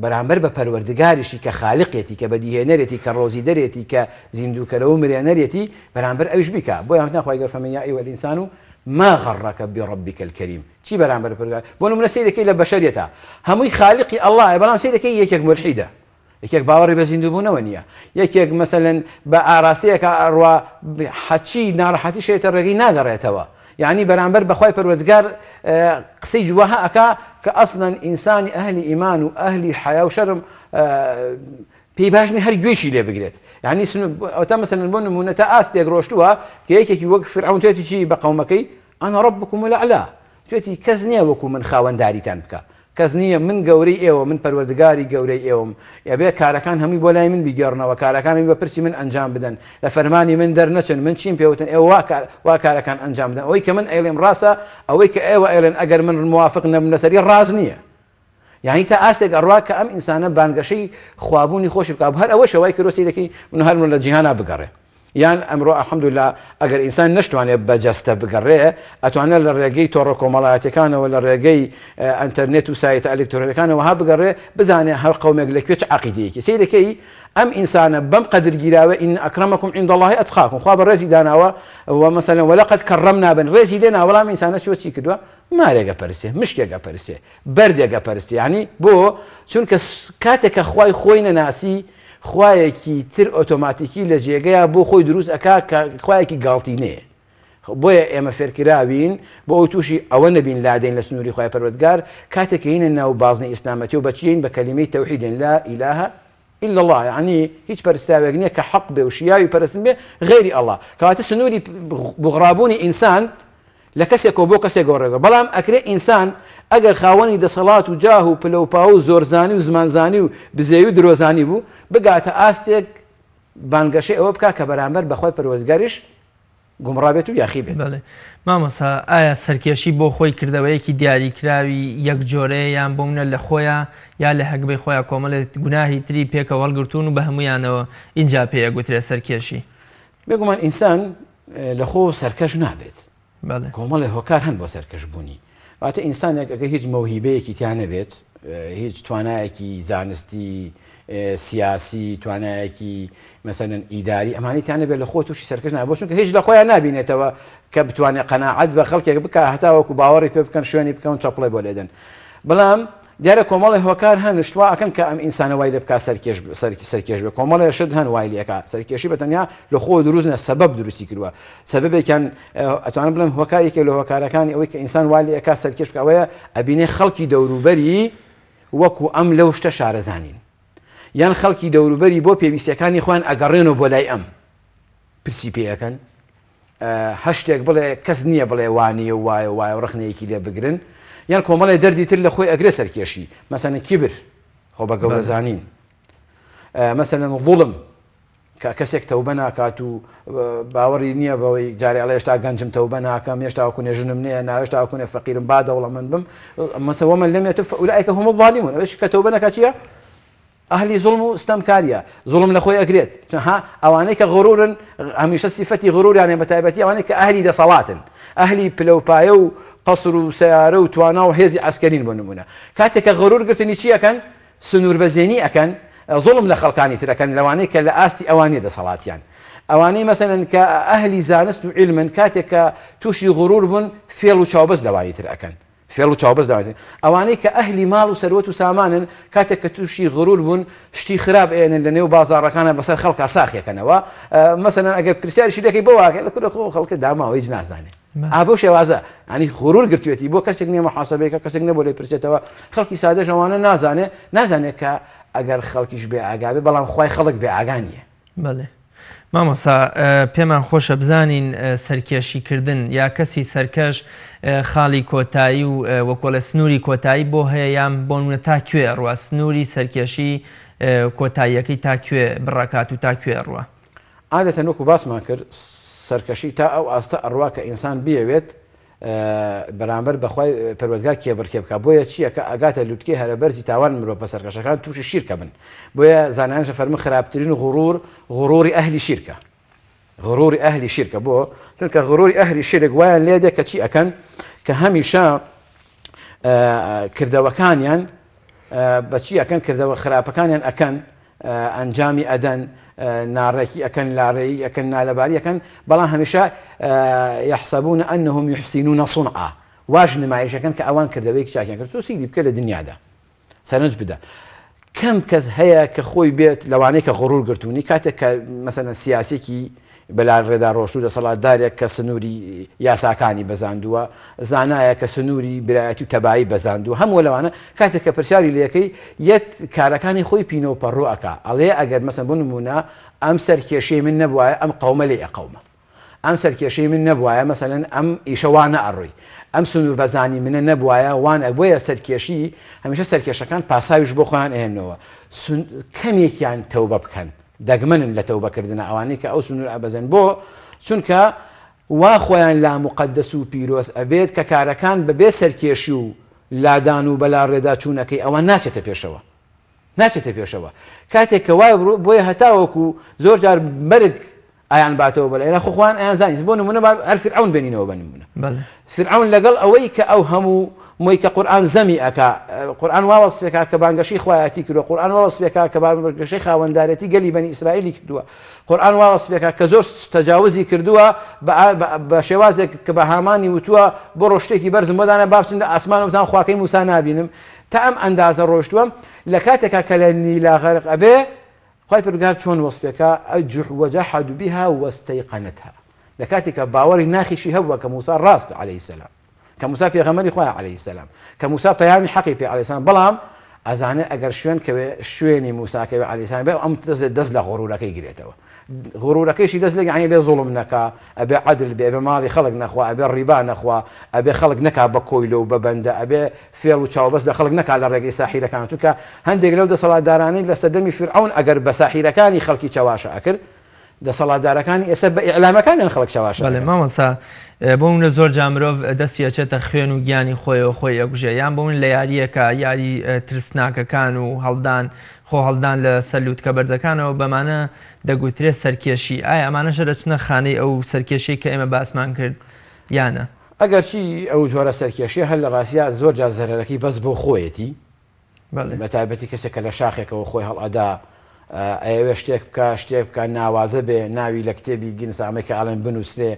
بەرامبەر بە پەروەردگاریشی کە خالقێتی کە بەدیهێنەرێتی کە ڕۆزی دەرێتی کە زیندووکەرەوە مرێنەرێتی بەرامبەر ئەوش بیکا بۆیان ناخوای گەر فەرمی یا أيها الإنسان ما غرك بربك الكريم چی بەرامبەر پەروەردگار بۆ نمونە سەیرەکەی لە بەشەریەتا هەمووی خالقی ئەڵڵایە بەڵام سەیرەکەی یەکێک مولحیدە یەکێک باوەڕی بە زیندووبوونەوە نییە یەکێک مەسەلەن بە ئاراستەیەکە ئەڕوا حەچی ناڕەحەتی شێتە ڕێگەی ناگەڕێتەوە یعنی بەرامبەر بەخوای پەروەردگار قسەی جوەها ئەکا کە ئەسڵەن ئینسانی ئەهلی ئیمان و ئەهلی حیا و شەرم پێی باش نیە هەر گوێشی لێ بگرێت یعنی ئەوتا مەسەلەن بۆ نمونە تا ئاستێک ڕۆشتووە کە یەکێکی وەک فرعون توێتی چی بە قەومەکەی انا ربکم الاعلی توێتی کەس نییە وەکو من خاوەنداریتان بکا کەس نییە من گەورەی ئێوە من پەروەردگاری گەورەی ئێوەم ئەبێ کارەکان هەمووی بۆ لای من بیگێڕنەوە کارەکان بە پرسی من ئەنجام بدەن لە فەرمانی من دەرنەچن من چیم پێوتن ئێوە وا کار وا کارەکان ئەنجام بدەن ئەوەی کە من ئەیڵێم ڕاستە ئەوەی کە ئێوە ئەیڵێن ئەگەر من موافق نەبم لەسەری ڕاست نییە یانی تا ئاستێک ئەڕوا کە ئەم ئینسانە بانگەشەی خوابوونی خۆشی بکا هەر ئەوەشە وای کردووە سەیرەکەی من هەر من لە جیهانا بگەڕێ یان ئەمڕۆ الحمدلله ئەگەر ئینسان نەشتوانێت بە جەستە بگەڕێ ئەتوانێت لە ڕێگەی تۆڕە کۆمەڵایەتەکانەوە لە ڕێگەی ئەتەرنێت و سایتە ئەلکترۆنەکانەوە ها بگەڕێ بزانێ هەر قومێک لە کوێ چ عەقیدەیەکی سەیرەکەی ئەم ئینسانە بەم قەدرگیراوە إن أكرمكم عند الله أتقاكم خوا بە ڕێزی داناوە و مثلا ولقد كرمنا بن ڕێزی لێنا وەڵام ئینسانە چوە چی کردووە مارێک ئەپەرسێ مشکێک ئەپەرسێ بەردێک ئەپەرستی یعنی بۆ چونکە کاتێک کە خوای خۆی نەناسی خوایەکی تر ئۆتۆماتیکی لە جێگەیە بۆ خۆی دروست ئەکا کە خوایەکی گاڵتینەیە بۆیە ئێمە فێرکراوین بۆ ئەو تووشی ئەوە نەبین لادەین لە سنووری خوای پەروەردگار کاتێک کە یینە ناو بازنەی ئیسلامەتی و بەچیین بە کەلیمەی تەوحیدێن لا إله إلا الله یعنی هیچ پەرستراوێک نییە کە حەق بێ و شیاوی پەرستن بێ غەیری ئەڵڵا کەواتە سنووری بوغڕابوونی ئینسان لە کەسێکەوە بۆ کەسێک گۆڕێگە بەڵام ئەکرێ ئینسان ئەگەر خاوەنی دەسەڵات و جاه و پلە و پاو و زۆرزانی و زمانزانی و بزێوی و درۆزانی بوو بگاتە ئاستێک بانگەشەی ئەوە بکا کە بەرامبەر بەخوای پەروەردگاریش گومڕا بێت و یاخی بێت. بەڵێ مامۆستا ئایا سەرکێشی بۆ خۆی کردەوەیەکی دیاریکراوی یەک جۆرەیە یان بۆ منە لە خۆیا یا لە هەگبەی خۆیا کۆمەڵێک گوناهی تری پێکەوە هەڵگرتوون و بە هەموویانەوە ئینجا پێی ئەگوترێ سەرکێشی؟ بێگومان ئینسان لە خۆ سەرکەش نابێت کۆمەڵێ هۆکار هەن بۆ سەرکەش بوونی واتە ئینسانێک ئەگە هیچ مەوهیبەیەکی تیا نەبێت هیچ توانایەکی زانستی سیاسی توانایەکی مەسەلەن ئیداری ئەمانەی تیا نەبێت لە خۆ تووشی سەرکەش نابێت چونکە هیچ لە خۆیان نابینێتەوە کە بتوانێت قەناعەت بە خەڵکێک بکا هەتاوەکو باوەڕی پێ بکەن شوێنی بکەون چەپڵێ بۆ لێدەن بەڵام دیارە کۆمەڵی هۆکار هەن شتوا ئەکەن کە ئەم ئینسانە وای لێ بکا سەرکێش سەرکێش بێ کۆمەڵێ شت هەن وای لێکا سەرکێشی بە تەنیا لە خۆ دروست نە سەبەب دروستی کردووە سەبەبێکیان ئەتوانم بڵێم هۆکارێکێک لە هۆکارەکانی ئەوەی کە ئینسان وای لێ ئەکا سەرکێش بکا ئەوەیە ئەبینێ خەڵکی دەوروبەری وەکو ئەم لەو شتە شارەزانین یان خەڵکی دەوروبەری بۆ پێویستیەکانی خۆیان ئەگەڕێنەوە بۆ لای ئەم پرسی پێ ئەکەن هەر شتێک بڵێ کەس نییە بڵێ وانیە و وایە وایە و ڕخنەیەکی لێ بگرن یان کۆمەڵێ دەردی تر لە خۆی ئەگرێ سەرکێشی مەسەنە کیبر خۆ بە گەورەزانین مەسەلەن ظلم کە کەسێک تەوبە ناکات و باوەڕی نییە بەوەی جارێ ئەڵێ هێشتا گەنجم تەوبە ناکەم هێشتا وەکونێ ژنم نییە ناوێشتا وەکونێ فەقیرم با دەوڵەمەند بم مەسە ومن لم يتب فأولئك هم الظالمون ئەوەش کە تەوبە نەکات چییە؟ ئەهلی زوڵم و ستەمکاریە زوڵم لە خۆی ئەگرێت ها ئەوانەی کە غرورن هەمیشە سیفەتی غروریان هەیە بەتایبەتی ئەوانەی کە ئەهلی دەسەڵاتن ئەهلی پلە و پایە و قەسر و سەیارە و توانا و هێزی عەسکەرین بۆ نمونە کاتێک کە غرور گرتنی چی ئەکەن سنووربەزێنی ئەکەن زوڵم لە خەڵکانی تر ئەکەن لەوانەی کە لە ئاستی ئەوان نیە دەسەڵاتیان ئەوانەی مەسەلەن کە ئەهلی زانست و عیلمن کاتێک کە تووشی غرور بوون فێڵ و چاوبەست لەوانی تر ئەکەن فێڵ و چاوبەست داوێتن ئەوانەی کە ئەهلی ماڵ و سەروەت و سامانن کاتێک کە تووشی غرور بوون شتی خراپ ئێنن لە نێو بازاڕەکانە بەسەر خەڵکا ساخیەکەنەوە مەسەلەن ئەگەر پرسیارشی لەکەی بۆ واکە لە کورە خۆ خەڵکە داماوە هیچ نازانێ ئا بەو شێوازە ینی غرور گرتوێتی بۆ کەسێک نییە محاسبەیەکە کەسێک نەبوو لێ پرسێتەوە خەڵکی سادەش ئەوانە نازانێ نازانێت کە ئەگەر خەڵکیش بێ ئاگا بێ بەڵام خوای خەڵک بێ ئاگا نییە. بەڵێ مامۆستا پێمان خۆشە بزانین سەرکێشی کردن یا کەسی سەرکەش خاڵی کۆتایی و وەکۆڵێ سنووری کۆتایی بۆ هەیە یان بۆ نمونە تا کوێ ئەڕوا سنووری سەرکێشی کۆتاییەکەی تا کوێ بڕەکات و تا کوێ ئەڕوا؟ عادەتەن وەکو باسمان کرد سەرکەشی تا ئەو ئاستە ئەڕوا کە ئینسان بیەوێت بەرامبەر بە خوای پەروەردگار کێبڕکێ بکا بۆیە چییە کە ئەگاتە لوتکەی هەرە بەرزی تاوان مرۆڤە سەرکەشەکان تووشی شیرکە بن بۆیە زانایانش فەرموون خراپترین غڕور غڕوری ئەهلی شیرکە غڕوری ئەهلی شیرکە بۆ چونکە غڕوری ئەهلی شیرک وایان لێ دێ کە چی ئەکەن کە هەمیشە کردەوەکانیان بەچی ئەکەن کردەوە خراپەکانیان ئەکەن ئەنجامی ئەدەن ناڕێکی ئەکەن لاڕێی ئەکەن نالەباری ئەکەن بەڵام هەمیشە یحسبون انهم يحسنون صنعا واش نمایشەکەن کە ئەوان کردەوەیەکی چاکیان کرد تۆ سیری بکە لە دنیادا سەرنج بدە کەم کەس هەیە کە خۆی بێت لەوانەیە کە غڕور گرتوونی کاتێک کە مەسەلەن سیاسێکی بەلاڕێدا ڕۆشتوو دەسەڵاتدارێک کە سنووری یاساکانی بەزاندووە، زانایەک کە سنووری برایەتی و تەبایی بەزاندووە، هەموو لەوانە کاتێک کە پرسیاری لێکەی یەت کارەکانی خۆی پینە و پەڕۆ ئەکا ئەڵێ ئەگەر مەسەن بۆ نموونە ئەم سەرکێشیەی من نەبوایە ئەم قەومە لێی ئەقەوما ئەم سەرکێشەی من نەبوایە مەسەلەن ئەم ئیشە وا نەئەڕۆی ئەم سنوور بەزانی منە نەبوایە وان بۆیە سەرکێشی هەمیشە سەرکێشەکان پاساویش بۆ خۆیان ئەهێننەوە کەمێکیان تەوبە بکەن دەگمەنن لە تەوبە کردنا ئەوانەی کە ئەو سنوور ئەبەزێن بۆ؟ چونکە وا خۆیان لا موقەدەس و پیرۆز ئەبێت کە کارەکان بەبێ سەرکێشی و لادان و بەلاڕێدا چوونەکەی ئەوان ناچێتە پێشەوە ناچێتە پێشەوە کاتێک کە وای بۆیە هەتاوەکو زۆر جار مەرگ ئەیان باتەوە بەلای نا خۆ خۆیان ئەیان زانی بۆ نمونە با هەر فرعون بێنینەوە بە نمونە فرعون لەگەڵ ئەوەی کە ئەو هەموو مۆی کە قورئان زەمی ئەکا قورئان وا وەسفێکا کە بانگەشەی خوایەتی کردووە قورئان وا وەسفێکا کە بانگەشەی خاوەندارێتی گەلی بەنی ئیسرائیلی کردووە قورئان وا وەسفێکا کە زۆر تەجاوزی کردووە بە شێوازێک کە بە هامانی وتووە بۆ شتێکی بەرزم بۆ دانا با بچن لە ئاسمان و بزان خواکەی موسا نابینم تا ئەم ئەندازە ڕۆشتووە لە کاتێکا کە لە نیلا غەرق ئەبێ خوای پەروەردگار چۆن وەسفێکا وجحدوا بها واستيقنتها لە کاتێکا باوەڕی ناخیشی هەبووە کە موسا ڕاستە عەلەیهی سەلام کە موسا پێغەمبەری خوایە عەلەیهی سەلام کە موسا پەیامی حەقی پێ عەلەیهی سەلام بەڵام ئەزانێ ئەگەر شوێن کەوێ شوێنی موسا کەوێ عەلەیهی سەلام بێ ئەم دەست دەست لە غرورەکەی گرێتەوە غرورەکەیشی دەست لێ یعنی بێ زوڵم نەکا ئەبێ عەدل بێ ئەبێ ماڵی خەڵک نەخوا ئەبێ ڕیبا نەخوا ئەبێ خەڵک نەکا بە کۆیلە و بە بەندە ئەبێ فێڵ و چاوبەست لە خەڵک نەکا لە ڕێگەی ساحیرەکان چونکە هەندێک لەو دەسەڵاتدارانەی لە سەردەمی فیرعەون ئەگەر بە ساحیرەکانی خەڵکی چەواشە ئەکرد دەسەڵاتدارەکانی ئێستا بە ئیعلامەکانیان خەڵک چەواشە بەڵێ دەکەن. مامۆستا بۆ منە زۆر جا مرۆڤ دەستی ئەچێتە خوێن و گیانی خۆیەوە خۆی ئەکوژێ یان بۆ من لە یارییەکە یاری ترسناکەکان و هەڵدان خۆ هەڵدان لە سەر لوتکە بەرزەکانەوە بەمانە دەگوترێ سەرکێشی ئایا ئەمانەش دەچنە خانەی ئەو سەرکێشیەی کە ئێمە باسمان کرد یانە؟ ئەگەرچی ئەو جۆرە سەرکێشیە هەر لە ڕاستیا زۆر جار زەرەرەکەی بەس بۆ خۆیەتی، بە تایبەتی کەسێک کە لە شاخێکەوە خۆی هەڵئەدا ئەیەوێ شتێک بکا شتێک بکا ناوازە بێ ناوی لە کتێبی گینس ئەمەی کە ئەڵێن بنووسرێ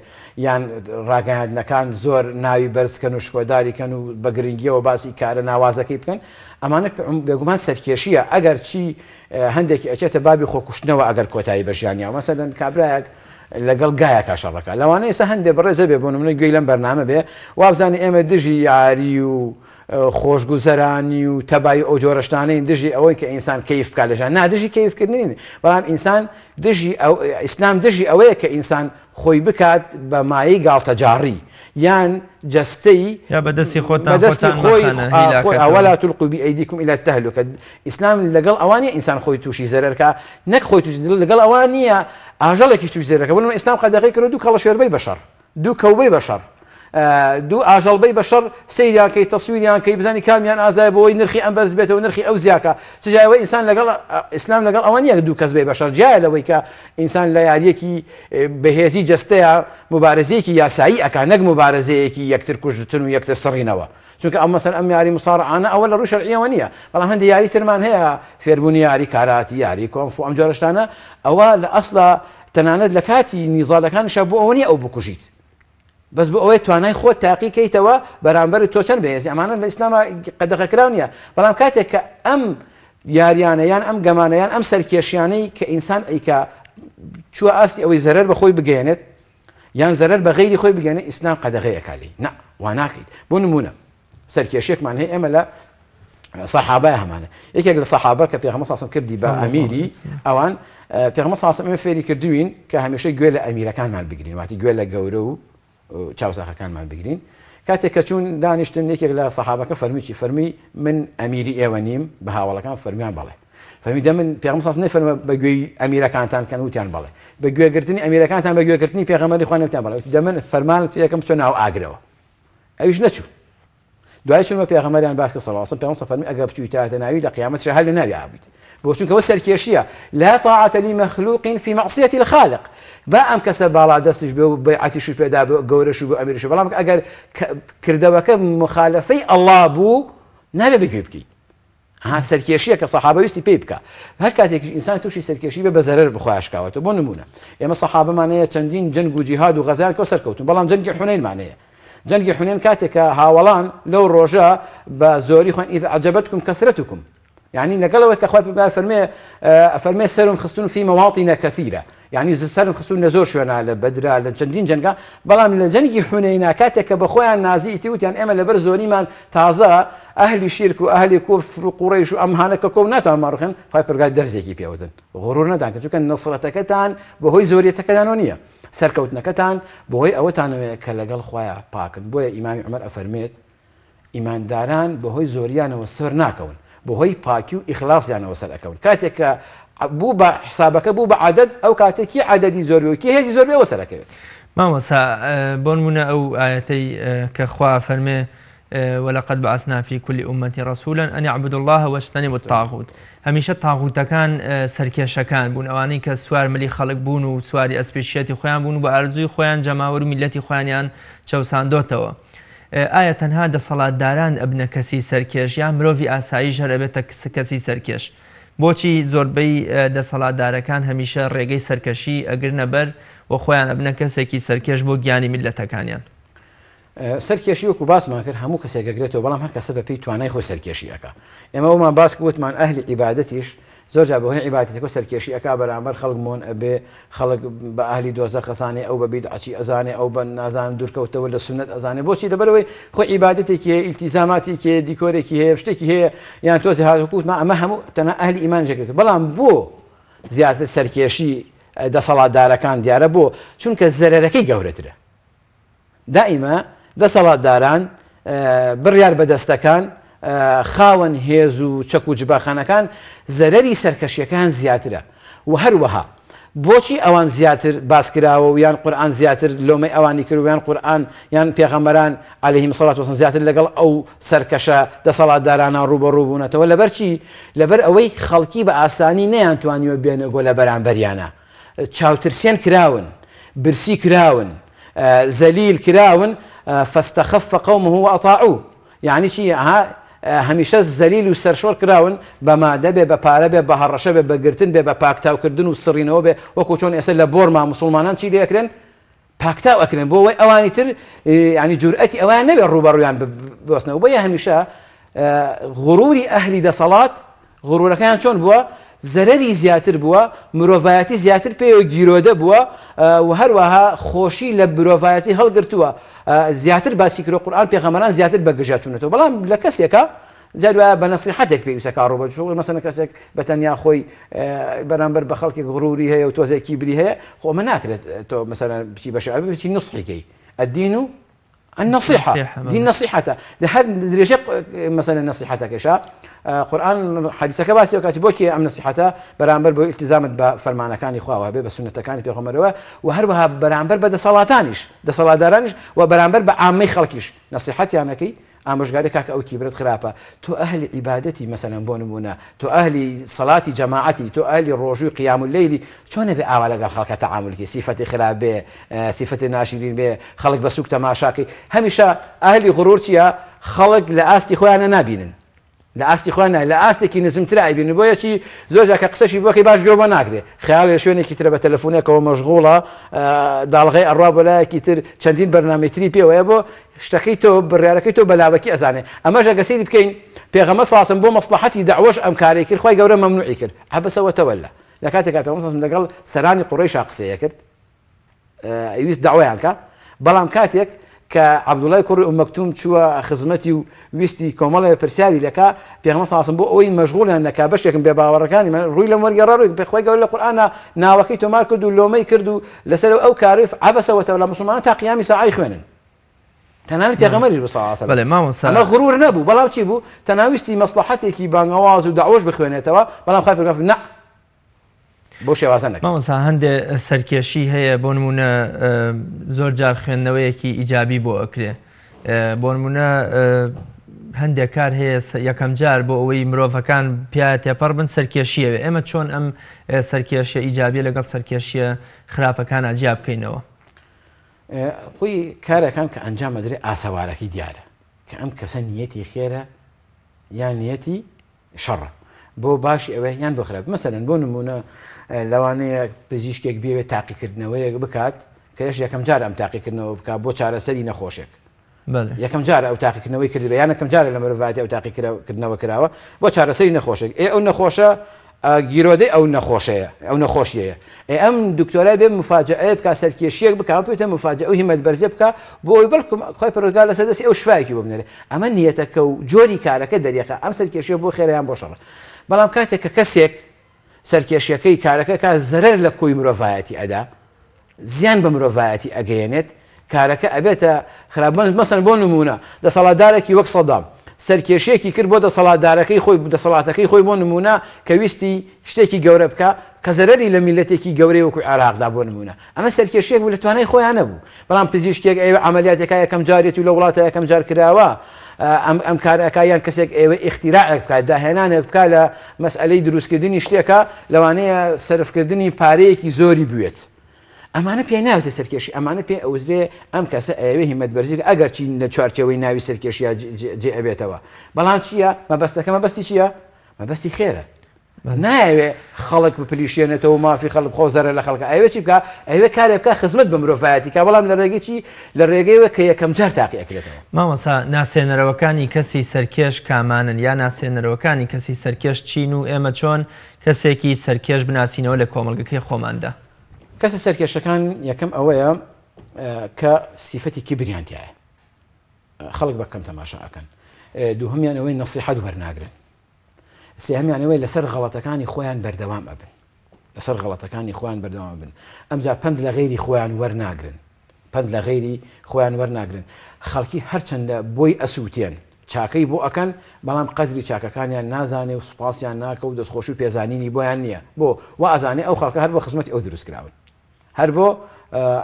یان ڕاگەیاندنەکان زۆر ناوی بەرز کەن و شکۆداری کەن و بە گرنگیەوە باسی کارە ناوازەکەی بکەن ئەمانە بێگومان سەرکێشیە ئەگەر چی هەندێکی ئەچێتە بابی خۆکوشتنەوە ئەگەر کۆتایی بە ژیانیان مەسەلەن کابرایەک لەگەڵ گایەکا شەڕەکە لەوانەیە ئێستا هەندێ بەڕێزە بێ بۆ نمونە گوێی لەم بەرنامە بێ وابزانێ ئێمە دژی یاری و خۆشگوزەرانی و تەبایی ئەو جۆرە شتانەین دژی ئەوەی کە ئینسان کەیف بکات لە ژیان نا دژی کەیفکردنین بەڵام ئینسان دژی ئەو ئیسلام دژی ئەوەیە کە ئینسان خۆی بکات بە مایەی گاڵتەجاڕی یان جەستەی یا بە دەستی خۆتان بە دەستی خۆتان خۆی مەخەنە خۆی هیلاکەتەوە. ولا تلقوا بأيديكم إلى التهلكة ئیسلام لەگەڵ ئەوە نییە ئینسان خۆی تووشی زەرەر کا نەک خۆی تووشی لەگەڵ ئەوە نییە ئاژەڵێکیش تووشی زەرەر کا بۆ نموونە ئیسلام قەدەغەی کردووە دوو کەڵە شێربەی بەشەڕ دوو کەوبەی بەشەڕ. دوو ئاژەڵ بەی بە شەڕ سەیریان کەی تەسویریان کەی بزانی کامیان ئازای بۆی نرخی ئەم بەرز بێتەوە نرخی ئەو زیاکە چ جای ئەوەی ئینسان لەگەڵ ئیسلام لەگەڵ ئەوە نییە دوو کەس بێ بە شەڕ جیایە لەوەی کە ئینسان لە یاریەکی بەهێزی جەستەیە مبارزەیەکی یاسایی ئەکا نەک مبارزەیەکی یەکتر کوشتن و یەکتر سڕینەوە چونکە ئەم مەسەن ئەم یاری مصارعانە ئەوە لە ڕووی شەرعیەوە نییە بەڵام هەندێک یاری ترمان هەیە فێربوونی یاری کاراتی یاری کۆنفو ئەم جۆرە شتانە ئەوە لە ئەسڵا تەنانەت لە کاتی نیزالەکانیشا بۆ ئەوە نییە ئەو بکوژیت بەس بۆ ئەوەی توانای خۆت تاقی کەیتەوە بەرامبەر تۆ چەند بەهێزی ئەمانە لە ئیسلاما قەدەغەکراو نییە بەڵام کاتێک کە ئەم یاریانە یان ئەم گەمانە یان ئەم سەرکێشیانەی کە ئینسان ئەیکا چووە ئاستی ئەوەی زەرەر بە خۆی بگەیەنێت یان زەرەر بە غەیری خۆی بگەێنێت ئیسلام قەدەغەیەکا لێی نا وا ناکەیت بۆ نمونە سەرکێشێکمان هەیە ئێمە لە سەحابە هەمانە یەکێک لە سەحابە کە پێغەمبەر صلی کردی بە ئەمیری ئەوان پێغەمبەر صلی ئێمە فێری کردوین کە هەمیشە گوێ لە ئەمیرەکانمان بگرین واتی گوێ لە گەورە و چاوساخەکانمان بگرین کاتێک کە چوون دانیشتن یەکێک لە سەحابەکە فەرمیی فەرمی من ئەمیری ئێوە نیم بە هاوڵەکان فەرمیان بەڵێ فەرمی دە من پێغەمبەر صلی نەفەرمە بە گوێی ئەمیرەکانتان کەن وتیان بەڵێ بە گوێگرتنی ئەمیرەکانتان بە گوێگرتنی پێغەمبەری خوا نەوتیان بەڵێ دە من فەرمانت پێ بچۆ ناو ئاگرەوە ئەویش نەچوو دوای چون بە پێغەمبەریان باس کرد صلی الله علیه و سلم پێغەمبەر فەرمی ئەگەر بچوویتایەتە ناوی لە قیامەت هەر لە ناوی ئابوویت بۆ چونکە ئەوە سەرکێشیە لا طاعة لمخلوق في معصية الخالق با ئەم کەسە باڵا دەستیش بێ و بەیعەتیشی پێدا بێ گەورەش بێ ئەمیرش بەڵام ئەگەر کردەوەکە مخالفەی ئەڵڵا بوو نابێ بگوێ بکەیت ها سەرکێشیە کە سەحابە ویستی پێی بکە هەر کاتێکیش ئینسان تووشی سەرکێشی بێ بە زەرەر بخۆیان شکاوەتەوە بۆ نمونە ئێمە سەحابەمان هەیە چەندین جەنگ و جیهاد و غەزایان کە سەرکەوتون بەڵام جەنگی حونەینمان هەیە جەنگی حونەین کاتێک کە هاوەڵان لەو ڕۆژە بە زۆری خۆن إذ أعجبتكم كثرتكم یعنی لەگەڵەوە کە خوای پەروەردگار فەرمێ فەرمێ سەرم خستون في مواطن كثيرة یعنی سەرم خستون لە زۆر شوێنە لە بەدرا لە چەندین جەنگا بەڵام لە جەنگی حونەینا کاتێک کە بە خۆیان نازی ئیتی وتیان ئێمە لەبەر زۆریمان تازە ئەهلی شیرک و ئەهلی کوفر و قوڕەیش و ئەمهانە کە کۆ ناتوان ماڕخن خوای پەروەردگار دەرزێکی پێوتن غرور نەدان کە چونکە نەسرەتەکەتان بەهۆی زۆریەتەکەتانەوە نییە سەرکەوتنەکەتان بەهۆی ئەوەتانەوەیە کە لەگەڵ خوایە پاکن بۆیە ئیمامی عومەر ئەفەرمێت ئیمانداران بەهۆی زۆریانەوە سەر ناکەون بەهۆی پاکی و ئیخلاسیانەوە سەر ئەکەون کاتێک کە بوو بە حسابەکە بوو بە عەدەد ئەو کاتێک کی عەدەدی زۆر بێ و کی هێزی زۆر بێ ئەوە سەر ئەکەوێت. مامۆستا بۆ نمونە ئەو ئایەتەی کە خوا ئەفەرمێ ولقد بعثنا في كل أمة رسولا أن اعبدوا الله واجتنبوا الطاغوت هەمیشە تاغوتەکان سەرکێشەکان بوون ئەوانەی کە سوار ملی خەڵک بوون و سواری ئەسپی شێتی خۆیان بوون و بە ئارزووی خۆیان جەماوەر و میللەتی خۆیانیان چەوساندۆتەوە ئایا تەنها دەسەڵاتداران ئەبنە کەسی سەرکێش یان مرۆڤی ئاساییش هەر ئەبێتە کەسی سەرکێش؟ بۆچی زۆربەی دەسەڵاتدارەکان هەمیشە ڕێگەی سەرکەشی ئەگرنە بەر و خۆیان ئەبنە کەسێکی سەرکێش بۆ گیانی میللەتەکانیان؟ سەرکێشی وەکو باسمان کرد هەموو کەسێک ئەگرێتەوە بەڵام هەر کەسە بەپێی توانای خۆی سەرکێشی ئەکا ئێمە ئەومان باس کرد وتمان ئەهلی عیبادەتیش زۆر جار بەهۆی عیبادەتەکەوە سەرکێشی ئەکا بەرامبەر خەڵک مۆن ئەبێ خەڵک بە ئەهلی دۆزەخ ئەزانێ ئەو بە بیدعەچی ئەزانێ ئەو بە نازانم دوورکەوتەوە لە سوننەت ئەزانێ بۆچی لەبەرەوەی خۆی عیبادەتێکی هەیە ئیلتیزاماتێکی هەیە دیکۆرێکی هەیە شتێکی هەیە یان تۆزێ هات وتمان ئەمە هەموو تەنها ئەهلی ئیمان ژێکرێت بەڵام بۆ زیاتر سەرکێشی دەسەڵاتدارەکان دیارە بۆ چونکە زەرەرەکەی گەورەترە دائیمە دەسەڵاتداران، بڕیار بەدەستەکان، خاوەن هێز و چەک و جبەخانەکان زەرەری سەرکەشیەکان زیاترە و هەروەها بۆچی ئەوان زیاتر باس کراوە و یان قورئان زیاتر لۆمەی ئەوانی کرد و یان قورئان یان پێغەمبەران علیهم الصلاة والسلام زیاتر لەگەڵ ئەو سەرکەشە دەسەڵاتدارانە ڕووبەڕوو بوونەتەوە لەبەر چی؟ لەبەر ئەوەی خەڵکی بە ئاسانی نەیانتوانیوە بێنە گۆ لە بەرامبەریانە چاوترسێن کراون، برسی کراون، زەلیل کراون، فاستخف قومه وأطاعوه یعنی چی؟ ها هەمیشە زەلیل و سەرشۆڕ کراون بە مادە بێ بە پارە بێ بە هەڕەشە بێ بە گرتن بێ بە پاکتاوکردن و سڕینەوە بێ وەکو چۆن ئێستا لە بۆرما موسڵمانان چی لێ ئەکرێن پاکتاو ئەکرێن بۆ ئەوەی ئەوانی تر ینی جورئەتی ئەویان نەبێت ڕووبەڕوویان بوەستنەوە بۆیە هەمیشە غروری ئەهلی دەسەڵات غرورەکەیان چۆن بووە زەرەری زیاتر بووە مرۆڤایەتی زیاتر پێوە گیرۆدە بووە و هەروەها خۆشی لە مرۆڤایەتی هەڵگرتووە زیاتر باسی کرۆ قورآن پێغەمبەران زیاتر بە گژا چوونەتەوە بەڵام لە کەسێکە جار وایە بە نەسیحەتێک پێویستە کار ڕوو بە مەسەلەن کەسێک بە تەنیا خۆی بەرامبەر بە خەڵکێک غروری هەیە و تۆزێک کیبری هەیە خۆ ئەمە ناکرێت تۆ مەسەلەن بچی بە شعر بچی نوسحی کەی الدین و النصیحە دین نصیحەتە لە هەر درێژەی مەسەلە نصیحەتەکەشا قورئان حەدیسەکە باسی ئەو کاتی بۆ کێ ئەم نصیحەتە بەرامبەر بۆ ئیلتیزامت بە فەرمانەکانی خواوە هەبێ بە سوننەتەکانی پێغەمبەرەوە و هەروەها بەرامبەر بە دەسەڵاتانیش دەسەڵاتدارانیش و بەرامبەر بە عامەی خەڵکیش نصیحەتیانەکەی ئامۆژگاری کاکە ئەو کیبرت خراپە تۆ ئەهلی عیبادەتی مەسەلەن بۆ نمونە تۆ ئەهلی سەڵاتی جەماعەتی تۆ ئەهلی ڕۆژووی قیام اللەیلی چۆن ئەبێ ئاوا لەگەڵ خەڵکا تەعامول کەی سیفەتی خراپ بێ سیفەتی ناشیرین بێ خەڵک بە سوک تەماشا کەی هەمیشە ئەهلی غرور چییە خەڵک لە ئاستی خۆیانە نابینن لە ئاستی خۆیان لە ئاستێکی نزمتر ئایبینن بۆیە چی زۆر جار کە قسەشی بۆکەی باش گوێ بۆ ناگرێ خەیاڵی لە شوێنێکی ترە بە تەلەفونێکەوە مەشغوڵە داڵغەی ئەڕوا بۆ لایەکی تر چەندین بەرنامەی تری پێوەیە بۆ شتەکەی تۆ بڕیارەکەی تۆ بە لاوەکی ئەزانێ ئەمەش ئەگەر سەیری بکەین پێغەمبەر صلی الله بۆ مەسڵەحەتی دەعوەش ئەم کارەی کرد خوای گەورە مەمنوعی کرد عبس وتولى لە کاتێکا پێغەمبەر صلی الله لەگەڵ سەرانی قوڕەیشا قسەیە کرد ئەیویست دەعوەیان کا بەڵام کاتێک کە عەبدوڵای کوڕی ئوم مەکتوم چووە خزمەتی و ویستی کۆمەڵێ پرسیاری لەکا پێغەمبەر صلی الله بۆ ئەوەی مەشغوڵیان نەکا بەشێکم بێ باوەڕەکانی من ڕووی لەم وەرگێڕا ڕووی پێ خوای گەورە لە قورئانا ناوەکەی تۆمار کرد و لۆمەی کرد و لەسەر ئەو کارەی عەبەسە وتەوەلا موسڵمانان تا قیامی ساعەی خوێنن تەنانەت پێغەمبەریش بوو صلی الله علیه و سلم بەڵێ مامۆستا ئەمە غرور نەبوو بەڵام چی بوو تەنها ویستی مەسڵەحەتێکی بانگەواز و دەعوەش بخوێنێتەوە بەڵام خوای پەروەردگار نە بەو شێوازە نەکەن. مامۆستا هەندێ سەرکێشی هەیە بۆ نمونە زۆر جار خوێندنەوەیەکی ئیجابی بۆ ئەکرێ بۆ نمونە هەندێک کار هەیە یەکەم جار بۆ ئەوەی مرۆڤەکان پیا تێپەڕ بن سەرکێشیەوێ ئێمە چۆن ئەم سەرکێشیە ئیجابیە لەگەڵ سەرکێشیە خراپەکان جیا بکەینەوە؟ خۆی کارەکان کە ئەنجام ئەدرێ ئاسەوارەکەی دیارە کە ئەم کەسە نیەتی خێرە یان نیەتی شەڕە بۆ باشی ئەوێ یان بۆ خراپ مەسەلەن بۆ نمونە لەوانەیە پزیشکێک بێوێت تاقیکردنەوەیەک بکات کە یش یەکەم جار ئەم تاقیکردنەوە بکات بۆ چارەسەری نەخۆشێک یەکەم جار ئەو تاقیکردنەوەی کردبێ یان یەکەم جارە لە مرۆڤایەتی ئەو تاقیکردنەوە کراوە بۆ چارەسەری نەخۆشێک ئێ ئەو نەخۆشە گیرۆدەی ئەو نەخۆشەیە ئەو نەخۆشیەیە ئێ ئەم دکتۆرای بێ مفاجئەیە بکا سەرکێشیەک بکا ئەم پێتە مفاجئە و هیمەت بەرزێ بکا بۆ ئەوەی بەڵکم خوای پەروەردگار لەسەر دەستی ئەو شفایەکی بۆ بنێرێ ئەمە نیەتەکە و جۆری کارەکە دەریەخا ئەم سەرکێشیە بۆ خێرە یان بۆ شەڕە بەڵام کاتێک کە کەسێک سەرکێشیەکەی کارەکە کا زەرەر لە کۆی مرۆڤایەتی ئەدا زیان بە مرۆڤایەتی ئەگەیەنێت کارەکە ئەبێتە خراپ مەسەن بۆ نمونە دەسەڵاتدارێکی وەک سەدام سەرکێشیەکی کرد بۆ دەسەڵاتدارەکەی خۆی دەسەڵاتەکەی خۆی بۆ نمونە کە ویستی شتێکی گەورە بکە کە زەرەری لە میلەتێکی گەورەی وەکو عێراقدا بۆ نمونە ئەمە سەرکێشیەک بوو لە توانای خۆیان نەبوو بەڵام پزیشکێک ئەوێ عملیاتەکە یەکەم جارێت و لە وڵاتە یەکەم جار کراوە ئەم ئەم کارەکە یان کەسێک ئێوە ئیختیراعێک بکات داهێنانێک بکات لە مەسئلەی دروستکردنی شتێکە لەوانەیە سەرفکردنی پارەیەکی زۆری بوێت ئەمانە پێ ناوتە سەرکێشی ئەمانە پێ ئەوزرێ ئەم کەسە ئەوێ هیمەت بەرزی ئەگەر چی لە چوارچێوەی ناوی سەرکێشیا جێ ئەبێتەوە بەڵام چییە مەبەستەکە مەبەستی چییە مەبەستی خێرە نایەوێ خەڵک بپلیشێنێتەوە مافی خەڵک خۆ زەرە لە خەڵکە ئەوێ چی بکە ئەوێ کارێ بکە خزمەت بە مرۆڤایەتی کا بەڵام لە ڕێگەی چی لە ڕێگەیەوە کە یەکەم جار تاقی ئەکرێتەوە. مامۆستا ناسێنەرەوەکانی کەسی سەرکێش کامانەن یا ناسێنەرەوەکانی کەسی سەرکێش چین و ئێمە چۆن کەسێکی سەرکێش بناسینەوە لە کۆمەڵگەکەی خۆماندا؟ کەسە سەرکێشەکان یەکەم ئەوەیە کە سیفەتی کیبریان تیایە خەڵک بە کەم تەماشا ئەکەن دووهەمیان ئەوەی نەسیحەت وەرناگرن سێهەمیان ئەوەیە لەسەر غەڵەتەکانی خۆیان بەردەوام ئەبن لەسەر غەڵەتەکانی خۆیان بەردەوام بن ئەمجا پەند لە غەیری خۆیان وەرناگرن پەند لە غەیری خۆیان وەرناگرن خەڵکی هەرچەندە بۆی ئەسووتێن چاکەی بۆ ئەکەن بەڵام قەدری چاکەکانیان نازانێ و سوپاسیان ناکە و دەستخۆشی و پێزانینی بۆیان نییە بۆ وا ئەزانێ ئەو خەڵکە هەر بۆ خزمەتی ئەو دروست کراون هەر بۆ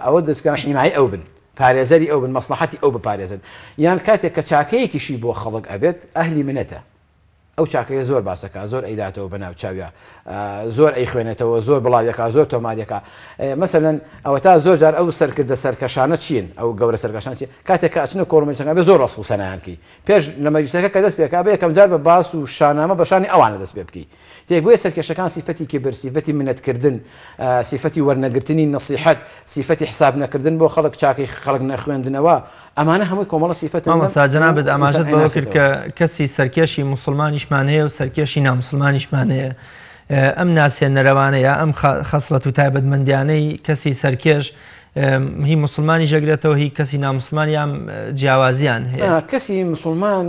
ئەوە دروستکراون حیمایەی ئەو بن پارێزەری ئەو بن مەسڵەحەتی ئەو بپارێزن یان کاتێک کە چاکەیەکیشی بۆ خەڵک ئەبێت ئەهلی منەتە ئەو چاکەیە زۆر باسەکە زۆر ئەیداتەوە بە ناو چاویا زۆر ئەیخوێنێتەوە زۆر بڵاویەکە زۆر تۆماریەکە مەسەلەن ئەوە تا زۆر جار ئەو سەرکردە سەرکەشانە چین ئەو گەورە سەرکەشان چین کاتێک کە ئەچنە کۆڕمەجەکە بێ زۆر ڕەسڵ و سەنایان کەی پێش لە مەجلیسەکە کە دەست پێکا بێ یەکەم جار بە باس و شانامە بەشانی ئەوانە دەست پێ بکەی تێک بۆیە سەرکێشەکان سیفەتی کیبر، سیفەتی منەتکردن، سیفەتی وەرنەگرتنی نەسیحەت، سیفەتی حساب نەکردن بۆ خەڵک، چاکەی خەڵک نەخوێندنەوە، ئەمانە هەمووی کۆمەڵە سیفەتن لەم مامۆستا جەنابت ئینسان ئاماژەت بەوە کرد ئەیناسێتەوە. کە کەسی سەرکێشی موسڵمانیشمان هەیە و سەرکێشی ناموسڵمانیشمان هەیە ئەم ناسێنەرەوانە یا ئەم خەسڵەت و تایبەتمەندیانەی کەسی سەرکێش هی موسڵمانیش ئەگرێتەوە هی کەسی ناموسڵمان یان جیاوازیان هەیە؟ کەسی موسڵمان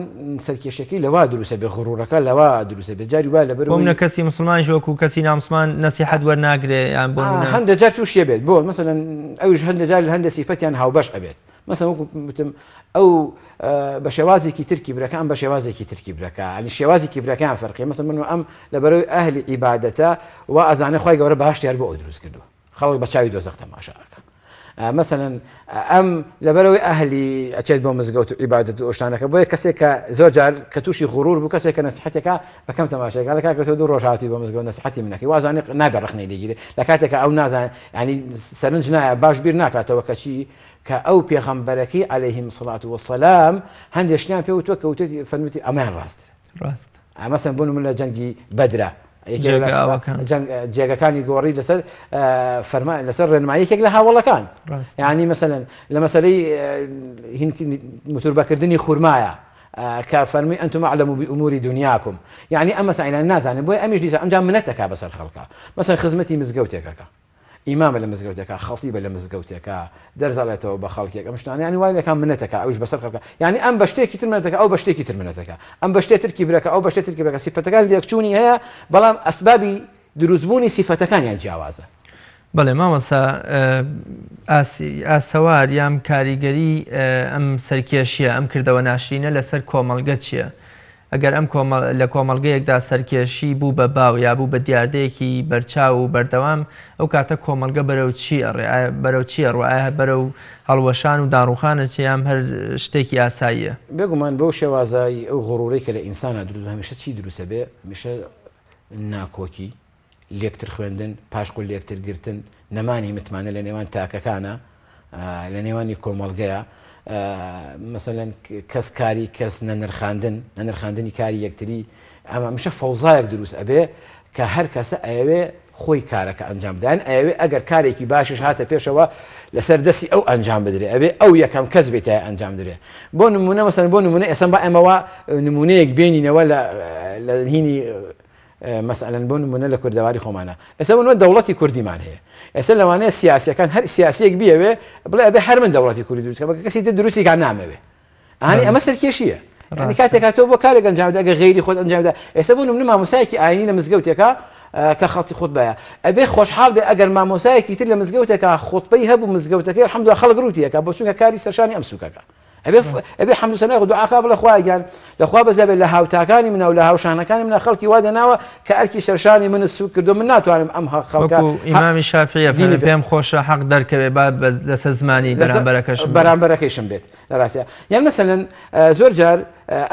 سەرکێشەکەی لەوا دروستە بێ غڕوڕەکە لەوا دروستە بێ جاری وا لەبەر بۆ منە کەسی موسڵمانیش وەکو کەسی ناموسڵمان نەسیحەت وەرناگرێ یان بۆ هەندێک جار تووشێ بێت بۆ مەسەلەن ئەویش هەندێک جار لە هەندێک سیفەتیان هاوبەش ئەبێت. مەسەن وەکو وتم ئەو بە شێوازێکی تر کیبرەکە ئەم بە شێوازێکی تر کیبرەکە ینی شێوازی کیبرەکەیان فەرقی مەسەن من و ئەم لەبەرەوەی ئەهلی عیبادەتە وا ئەزانێ خوای گەورە بەهەشتی هەر بۆ ئەو دروست کردووە خەڵک بە چاوی دۆزەخ تەماشا ئەکا مەسەلەن ئەم لەبەرەوەی ئەهلی ئەچێت بۆ مزگەوت و عیبادەت و شتانەکە بۆیە کەسێک کە زۆر جار کە تووشی غرور بوو کەسێک کە نەسیحەتێکا بە کەم تەماشاکە لە کاکە تۆ دوو ڕۆژ هاتی بۆ مزگەوت نەسیحەتی منەکەی وازانێ نابێ ڕەخنەی لێگیرێ لە کاتێکا ئەو نازانێ ینی سەرنج نایە باش بیر ناکاتەوە کەچی کە ئەو پێغەمبەرەکەی عەلەیهیم سڵات وسەلام هەندێک شتیان پێ وتووە کە وتێتی فەرمووتی ئەمەیان ڕاست ڕاست مەسەن بۆ نمونە لە جەنگی بەدرا جێگەکانی گۆڕی لەسەر فەرمان لەسەر ڕێنمایی یەکێک لە هاوڵەکان ینی مەسەلەن لە مەسەلەی موتوربەکردنی خورمایە کە فەرمی ئەنتم ئەعلەم بئوموری دنیاکم یعنی ئەم مەسائلانە نازانێت بۆیە ئەمیش دیسان ئەمجا منەتەکا بەسەر خەڵکا مەسەن خزمەتی مزگەوتێکەکە ئیمامە لە مزگەوتێکا خەتیبە لە مزگەوتێکا دەرس ئەڵێتەوە بە خەڵکێک ئەم شتانە یانی وای لەکا منەتەکا ئەویش بەسەر خەڵکا یانی ئەم بە شتێکی تر منەتەکە ئەو بە شتێکی تر منەتەکە ئەم بە شتێ تر کیبرەکە ئەو بە شتێ تر کیبرەکە سیفەتەکان لێکچوونی هەیە بەڵام ئەسبابی دروستبوونی سیفەتەکانیان جیاوازە. بەڵێ مامۆستا ئاسەوار یان کاریگەری ئەم سەرکێشیە ئەم کردەوە ناشرینە لەسەر کۆمەڵگە چییە؟ ئەگەر ئەم کۆمەڵ لە کۆمەڵگەیەکدا سەرکێشی بوو بە باو یا بوو بە دیاردەیەکی بەرچاو و بەردەوام، ئەو کاتە کۆمەڵگە بەرەو چی ئەڕێ؟ ئایا بەرەو چی ئەڕوا؟ ئایا بەرەو هەڵوەشان و داڕووخان ئەچێ یان هەر شتێکی ئاساییە؟ بێگومان بەو شێوازەی ئەو غڕوڕەی کە لە ئینسانا دروست بوو هەمیشە چی دروست ئەبێ؟ هەمیشە ناکۆکی، لێکتر خوێندن، پاشقول لێکتر گرتن، نەمانی متمانە لە نێوان تاکەکانە، لە نێوانی کۆمەڵگەیە، مەسەلەن کەس کاری کەس نەنرخاندن، نەنرخاندنی کاری یەکتری، ئەمە میشە فەوزایەک دروست ئەبێ کە هەر کەسە ئەیەوێ خۆی کارەکە ئەنجام بدان، ئەیەوێ ئەگەر کارێکی باشیش هاتە پێشەوە لەسەر دەستی ئەو ئەنجام بدرێ، ئەبێ ئەو یەکەم کەس بێت تا ئەنجام درێ. بۆ نمونە مەسەلەن بۆ نمونە ئێستا با ئێمەوە نمونەیەک بێنینەوە لە هینی مەسەلەن بۆ نمونە لە کوردەواری خۆمانە ئێستا بۆ نمونە دەوڵەتی کوردیمان هەیە ئێستا لەوانەیە سیاسیەکان هەر سیاسیەک بیەوێ بڵێ ئەبێ هەر من دەوڵەتی کوردی دروست کەم کەسی تر دروستی کات نامەوێ ئانی ئەمە سەرکێشیە یعنی کاتێک تۆ بۆ کارێک ئەنجام بدە ئەگەر غەیری خۆت ئەنجام بدە ئێستا بۆ نمونە مامۆستایەکی ئاینی لە مزگەوتێکا کە خەڵکی خوتبەیە ئەبێ خۆشحاڵ بێ ئەگەر مامۆستایەکی تر لە مزگەوتێکا خوتبەی هەبوو مزگەوتەکەی الحمدلله خەڵک ڕووتیەکە بۆ چونکە کاری سەرشانی ئەم سوکەکە ئەبێ ئەبێ حەمد و سەنای خۆ دوعاکا بڵێ خوایە گیان لە خوا بەزیا بێت لە هاوتاکانی منە و لە هاوشانەکانی منە خەڵکی وا دەناوە کە ئەرکی سەرشانی منت سوک کردو من ناتوانم ئەم خەڵکە وەکو ئیمامی شافعی دینی ئەفەرموێ پێ پێم خۆشە حەق دەرکەوێ با بەس لەسەر زمانی لەسەر بەرامبەرەکەشم بێت. بەرامبەرەکەیشم بێت لە ڕاستیا یان مەسەلەن زۆر جار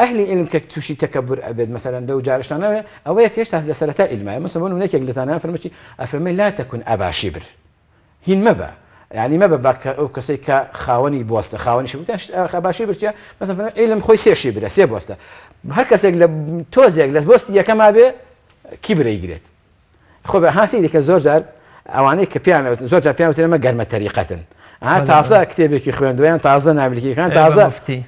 ئەهلی عیلم کە تووشی تەکەبور ئەبێت مەسەلەن لەو جارشتانە ئەوەیە کە هێشتا لە سەرەتای عیلمایە مەسەلەن بۆ نمونە یەکێک لە زانایان فەرمووی ئەفەرموێ لا تەکون ئەبا شیبر هین مەبە یعنی مەبە بە ئەو کەسەی کە خاوەنی بۆستە خاوەنی شیبر باشی برچە مەسەلەن عیلم خۆی سێ شیبرە سێ بۆستە هەر کەسێک لە تۆزێک لە بۆستی یەکەما بێ کیبرەی گرێت خۆ بە هاسی کە زۆر جار ئەوانەی کە پیان زۆر جار پیان وتن ئەمە گەرمە تەریقەتن تازە کتێبێکی خوێندویان تازە ناویلکیەکان تازە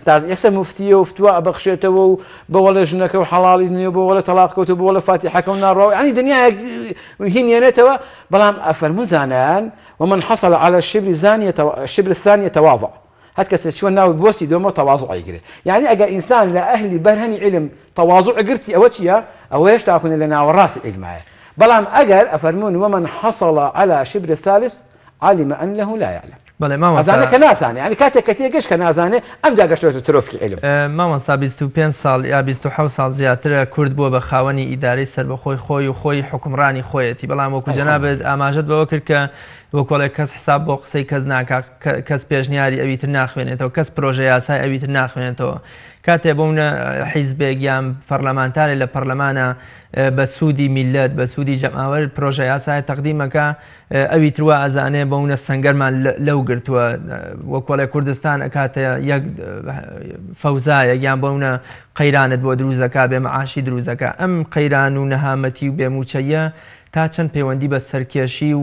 تازە یەکسەر مفتیە و فتوا ئەبەخشێتەوە و بەوەڵێ ژنەکە و حەڵاڵی نییە بۆ وەڵێ تەلاق کەوت و بۆ وەڵێ فاتیحەکە و ناڕەوە ینی دنیایەک هینێنێتەوە بەڵام ئەفەرموون زانایان، ومن حصل علی الشبر زانیە الشبر الثانی تواضع، هەر کەسێ چووە ناو بۆستی دووەمەوە تەوازوع ئەیگرێ، یانی ئەگەر ئینسان لە ئەهلی بەرهەمی عیلم تەوازوع گرتی ئەوە چییە؟ ئەوە هێشتا کونە لە ناوەڕاستی عیلمایە، بەڵام ئەگەر ئەفەرموون، ومن حصل علی شبر الثالث علم انه لا يعلم. بەڵێ مامۆستا. ئەزانێ کە نازانێ یانی کاتێک کە تێگەشت کە نازانێ ئەمجا گەشتۆتە ترۆپکی عیلم. مامۆستا 25 ساڵ یا 27 ساڵ زیاترە کورد بووە بە خاوەنی ئیدارەی سەربەخۆی خۆی و خۆی حوکمڕانی خۆیەتی بەڵام وەکو جەنابت ئاماژەت بەوە کرد کە وەکۆڵێ کەس حساب بۆ قسەی کەس ناکا کەس پێشنیاری ئەوی تر ناخوێنێتەوە کەس پرۆژە یاسای ئەوی تر ناخوێنێتەوە کاتێ بۆ نموونە حیزبێک یان پەرلەمانتارێ لە پەرلەمانە بە سوودی میلەت بە سوودی جەماوەر پرۆژە یاسای تەقدیمەکە ئەوی تر وا ئەزانێ بەونە سەنگەرمان لەو گرتووە وەکۆڵێ کوردستان ئەکاتە یەک فەوزایەک یان بەونە قەیرانت بۆ دروزەکە بێ معاشی دروزەکە ئەم قەیران و نەهامەتی و بێموچەیە تا چەند پەیوەندی بە سەرکێشی و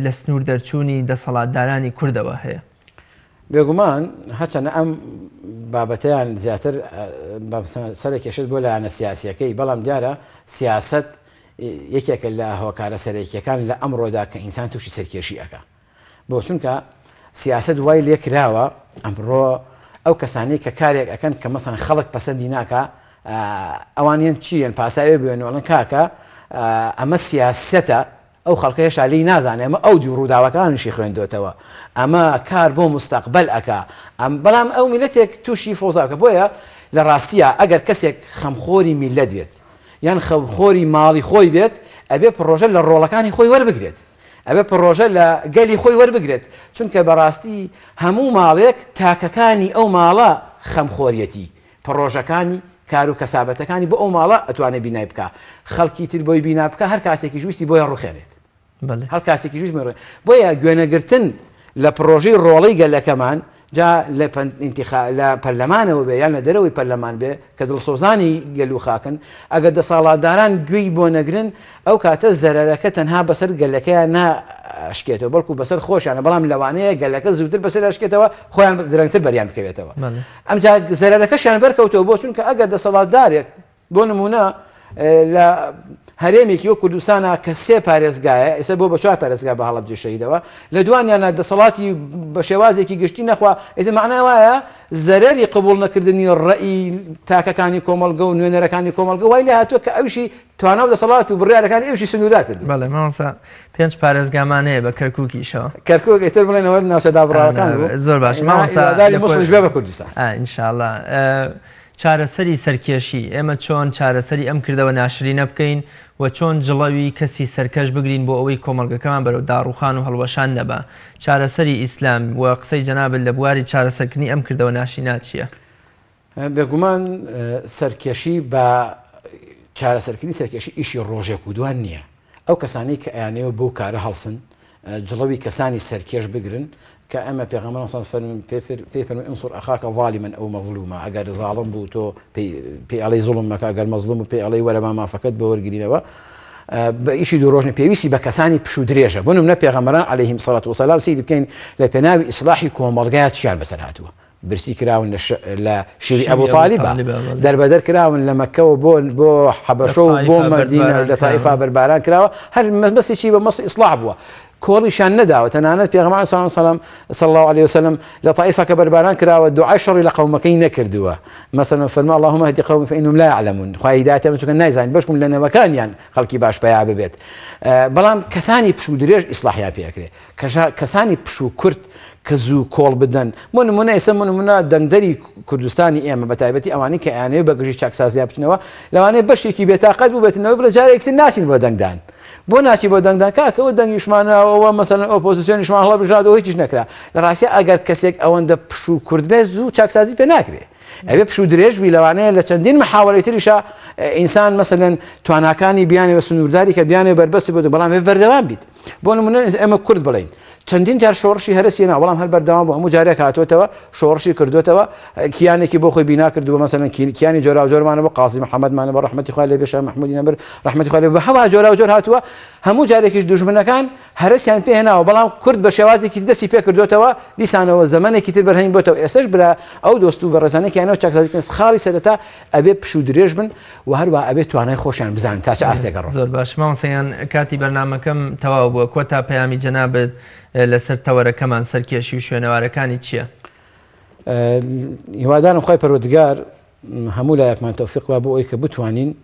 لە سنوور دەرچوونی دەسەڵاتدارانی کوردەوە هەیە؟ بێگومان هەرچەندە ئەم بابەتەیان زیاتر سەرکێشێت بۆ لایەنە سیاسیەکەی بەڵام دیارە سیاست یەکێکە لە هۆکارە سەرەکیەکان لە ئەمڕۆدا کە ئینسان تووشی سەرکێشی ئەکا بۆ چونکە سیاسەت وای لێ کراوە ئەمڕۆ ئەو کەسانەی کە کارێک ئەکەن کە مەسەن خەڵک پەسەندی ناکا ئەوانیان چیەن پاساوێ بوێن وڵن کاکە ئەمە سیاسەتە. ئەو خەڵکە هێشتا لێی نازانێ ئەمە ئەو دیو ڕووداوەکانیشی خوێندۆتەوە ئەمە کار بۆ مستەقبەل ئەکا ئەم بەڵام ئەو میلەتێک تووشی فۆزاکە بۆیە لە ڕاستیە ئەگەر کەسێک خەمخۆری میلەت بێت یان خەمخۆری ماڵی خۆی بێت ئەبێ پڕۆژە لە ڕۆڵەکانی خۆی وەربگرێت ئەبێ پڕۆژە لە گەلی خۆی وەربگرێت چونکە بەڕاستی هەموو ماڵێک تاکەکانی ئەو ماڵە خەمخۆریەتی پڕۆژەکانی کار و کەسابەتەکانی بۆ ئەو ماڵە ئەتوانێ بینای بکا خەڵکی تر بۆی بینا بکا هەر کاسێکیش ویستی بۆیان ڕوخێنێت هەر کاسێکیش ویست بۆی بۆیە گوێنەگرتن لە پڕۆژەی ڕۆڵەی گەلەکەمان جا لە لە پەرلەمانەوە بێ یان لە دەرەوەی پەرلەمان بێ کە دڵسۆزانی گەل و خاکن ئەگەر دەسەڵاتداران گوێی بۆ نەگرن ئەو کاتە زەرەرەکە تەنها بەسەر گەلەکەیان ناشکێتەوە بەڵکو بەسەر خۆشیانە بەڵام لەوانەیە گەلەکە زووتر بەسەر ئەشکێتەوە خۆیان درەنگتر بەریان بکەوێتەوە ئەمجا زەرەرەکەشیان بەرکەوتەوە بۆ چونکە ئەگەر دەسەڵاتدارێک بۆ نمونە لە هەرێمێکی وەک کوردستانە کە سێ پارێزگایە ئێستا بۆ بە چوار پارێزگا بە هەڵەبجە شەهیدەوە لە دوانیانە دەسەڵاتی بە شێوازێکی گشتی نەخوا ئێستا معنای وایە زەرەری قبوڵ نەکردنی ڕەئی تاکەکانی کۆمەڵگە و نوێنەرەکانی کۆمەڵگە وای لێ هاتووە کە ئەوشی توانا و دەسەڵات و بڕیارەکانی ئەوشی سنووردار کردووە. بەڵێ مامۆستا پێنج پارێزگامان هەیە بە کەرکووکیشەوە. کەرکووک ئیتر بڵێنەوە ناوچە دابڕاوەکان بوو. زۆر باش مامۆستا هیواداری موسڵیش بێ بە کوردستان. ئینشاءاللە. چارەسەری سەرکێشی، ئێمە چۆن چارەسەری ئەم کردەوە ناشرینە بکەین و چۆن جڵەوی کەسی سەرکەش بگرین بۆ ئەوەی کۆمەڵگەکەمان بەرەو داڕوخان و هەڵوەشان نەبا؟ چارەسەری ئیسلام و قسەی جەنابت لە بواری چارەسەرکردنی ئەم کردەوە ناشرینە چییە؟ بێگومان سەرکێشی بە چارەسەرکردنی سەرکێشی ئیشی ڕۆژێک و دوان نییە. ئەو کەسانەی کە ئەیانەوێ بەو کارە هەڵسن جڵەوی کەسانی سەرکێش بگرن کە ئەمە پێغەمبەر صلی فەرمووی پێی فەرمووی انصر اخاک ظالما او مظلوما ئەگەر زاڵم بوو تۆ پێی ئەڵێی زوڵم مەکە ئەگەر مەزڵوم بوو پێی ئەڵێی وەرە با مافەکەت بۆ وەرگرینەوە بە ئیشی دوو ڕۆژ پێویستی بە کەسانی پشوو درێژە بۆ نمونە پێغەمبەران عەلەیهیم سەڵات وسەلام سەیری بکەین لە پێناوی ئیسلاحی کۆمەڵگا چیان بەسەر هاتووە برسی کراون لە شیری ئەبو تالیبا دەربەدەر کراون لە مەکەوە بۆ بۆ حەبەشە و بۆ مەدینە لە تائیفا بەرباران کراوە هەر مەبەستی بە مەسی ئیسلاح بووە کۆڵیشان نەداوە تەنانەت پێغەمبەر صلی الله علیه صلی الله علیه وسلم لە طائفە کە بەرباران کراوە دوعای شەڕی لە قەومەکەی نەکردووە مثلا فەرما اللهم اهد قومي فإنهم لا يعلمون خوای هیدایەتیان چونکە نایزانین بەشکم لە نەوەکانیان خەڵکی باش پەیا ببێت بەڵام کەسانی پشوو درێژ ئیسلاحیان پێ ئەکرێ کەسانی پشوو کورت کە زوو کۆڵ بدەن بۆ نمونە ئێستا بۆ نمونە دەنگدەری کوردستانی ئێمە بە تایبەتی ئەوانەی کە ئەیانەوێت بە گژی چاکسازیا بچنەوە لەوانەیە بەشێکی بێتاقەت بووبێتنەوە بڵێ جارێکی تر ناچین بۆ دەنگدان بۆ ناچی بۆ دەنگدان کاکەوە دەنگیشمانەوە مەسەلەن ئۆپۆزیسیۆنیشمان هەڵبژاردەوە هیچیش نەکرا لە ڕاستیا ئەگەر کەسێک ئەوەندە پشوو کورت بێت زوو چاکسازی پێ ناکرێ ئەبێ پشوو درێژ بی لەوانەیە لە چەندین محاوەرەی تریشا ئینسان مەسەلەن تواناکانی بیانێ بە سنوورداری کە بیانێ بەربەستی بۆ بەڵام بەردەوام بیت بۆ نمونە ئێمە کورد بڵین چەندین جار شۆڕشی هەرسی نا بەڵام هەر بەردەوام بۆ هەموو جارێک هاتوێتەوە شۆڕشی کردوێتەوە کیانێکی بۆ خۆی بینا کردووە مەسەلەن کیانی جۆراوجۆرمانە بۆ قازی محەممەدمانە بە ڕەحمەتی خوای لێ بێ شا مەحموودی نەمر ڕەحمەتی خوای لێ بە هەوا جۆراوجۆر هاتووە هەموو جارێکیش دوژمنەکان هەرەسیان پێ هێناوە بەڵام کورد بە شێوازێکی تر دەستی پێ کردوێتەوە دیسانەوە زەمەنێکی تر بەرهەمی بۆتەوە ئێستاش برا ئەو دۆست و بەڕێزانێکیانەوە چاکسازی کردن خاڵی سەرەتا ئەبێ پشوو درێژ بن و هەروە ئەبێ توانای خۆشیان بزانن تا چ ئاستێک ئەڕۆن. زۆر باش مامۆستایان کاتی بەرنامەکەم تەواو بووە کۆتا پەیامی جەنابت لەسەر تەوەرەکەمان سەرکێشی و شوێنەوارەکانی چییە؟ هیوادارم خوای پەروەردگار هەموو لایەکمان تەوفیق با بۆ ئەوەی کە بتوانین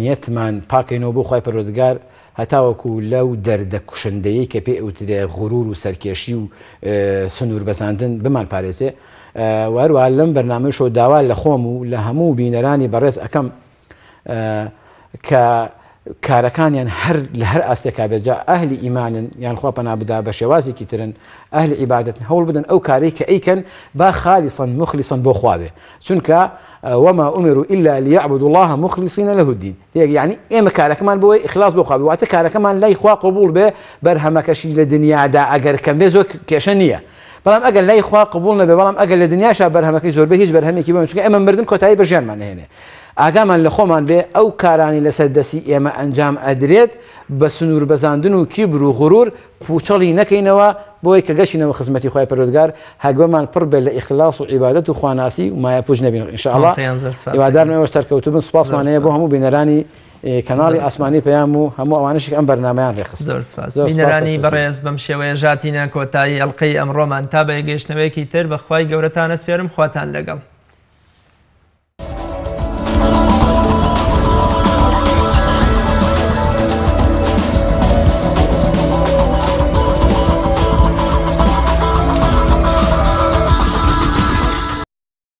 نیەتمان پاکەینەوە بۆ خوای پەروەردگار هەتاوەکو لەو دەردە کوشندەیەی کە پێی ئەوترێ غرور و سەرکێشی و سنوور بەزاندن بمان پارێزێ و هەروەها لەم بەرنامەیشەوە داوا لە خۆم و لە هەموو بینەرانی بەڕێز ئەکەم کە کارەکانیان هەر لە هەر ئاستێکا بێت جا ئەهلی ئیمانن یان خوا پەنا بدا بە شێوازێکی ترن ئەهلی عیبادەتن هەوڵ بدەن ئەو کارەی کە ئەیکەن با خالیصا مخلصا بۆ خوا بێ چونکە وما أمروا إلا ليعبدوا الله مخلصين له الدين یەک یعنی ئێمە کارەکەمان بۆ ئیخلاص بۆ خوا بێ واتە کارەکەمان لای خوا قبوڵ بێ بەرهەمەکەشی لە دنیادا ئەگەر کەم بێ زۆر کێشە نییە بەڵام ئەگەر لای خوا قبوڵ نەبێ بەڵام ئەگەر لە دنیاشا بەرهەمەکەی زۆر بێ هیچ بەرهەمێکی بۆ چونکە ئێمە مردن کۆتایی بە ژیانمان نەهێنێ ئاگامان لە خۆمان بێ ئەو کارانی لەسەر دەستی ئێمە ئەنجام ئەدرێت بە سنوور بەزاندن و کیبر و غرور پوچەڵی نەکەینەوە بۆی کە گەشینەوە خزمەتی خوای پەروەردگار هەگبەمان پڕ بێت لە ئیخلاص و عیبادەت و خواناسی و مایەپوچ نەبین ان شاء الله هیوادارم ئێوەش سەرکەوتوو بن سوپاسمان هەیە بۆ هەموو بینەرانی کەناڵی ئاسمانی پەیام و هەموو ئەوانەشی کە ئەم بەرنامەیان ڕێکخست. زۆر سوپاس. بینەرانی بەڕێز بەم شێوەیە ژاتینە کۆتایی ئەڵقەی ئەمڕۆمان تا بە یەکگەیشتنەوەیەکی تر بە خوای گەورەتان ئەسپێرم خواتان لەگەڵ.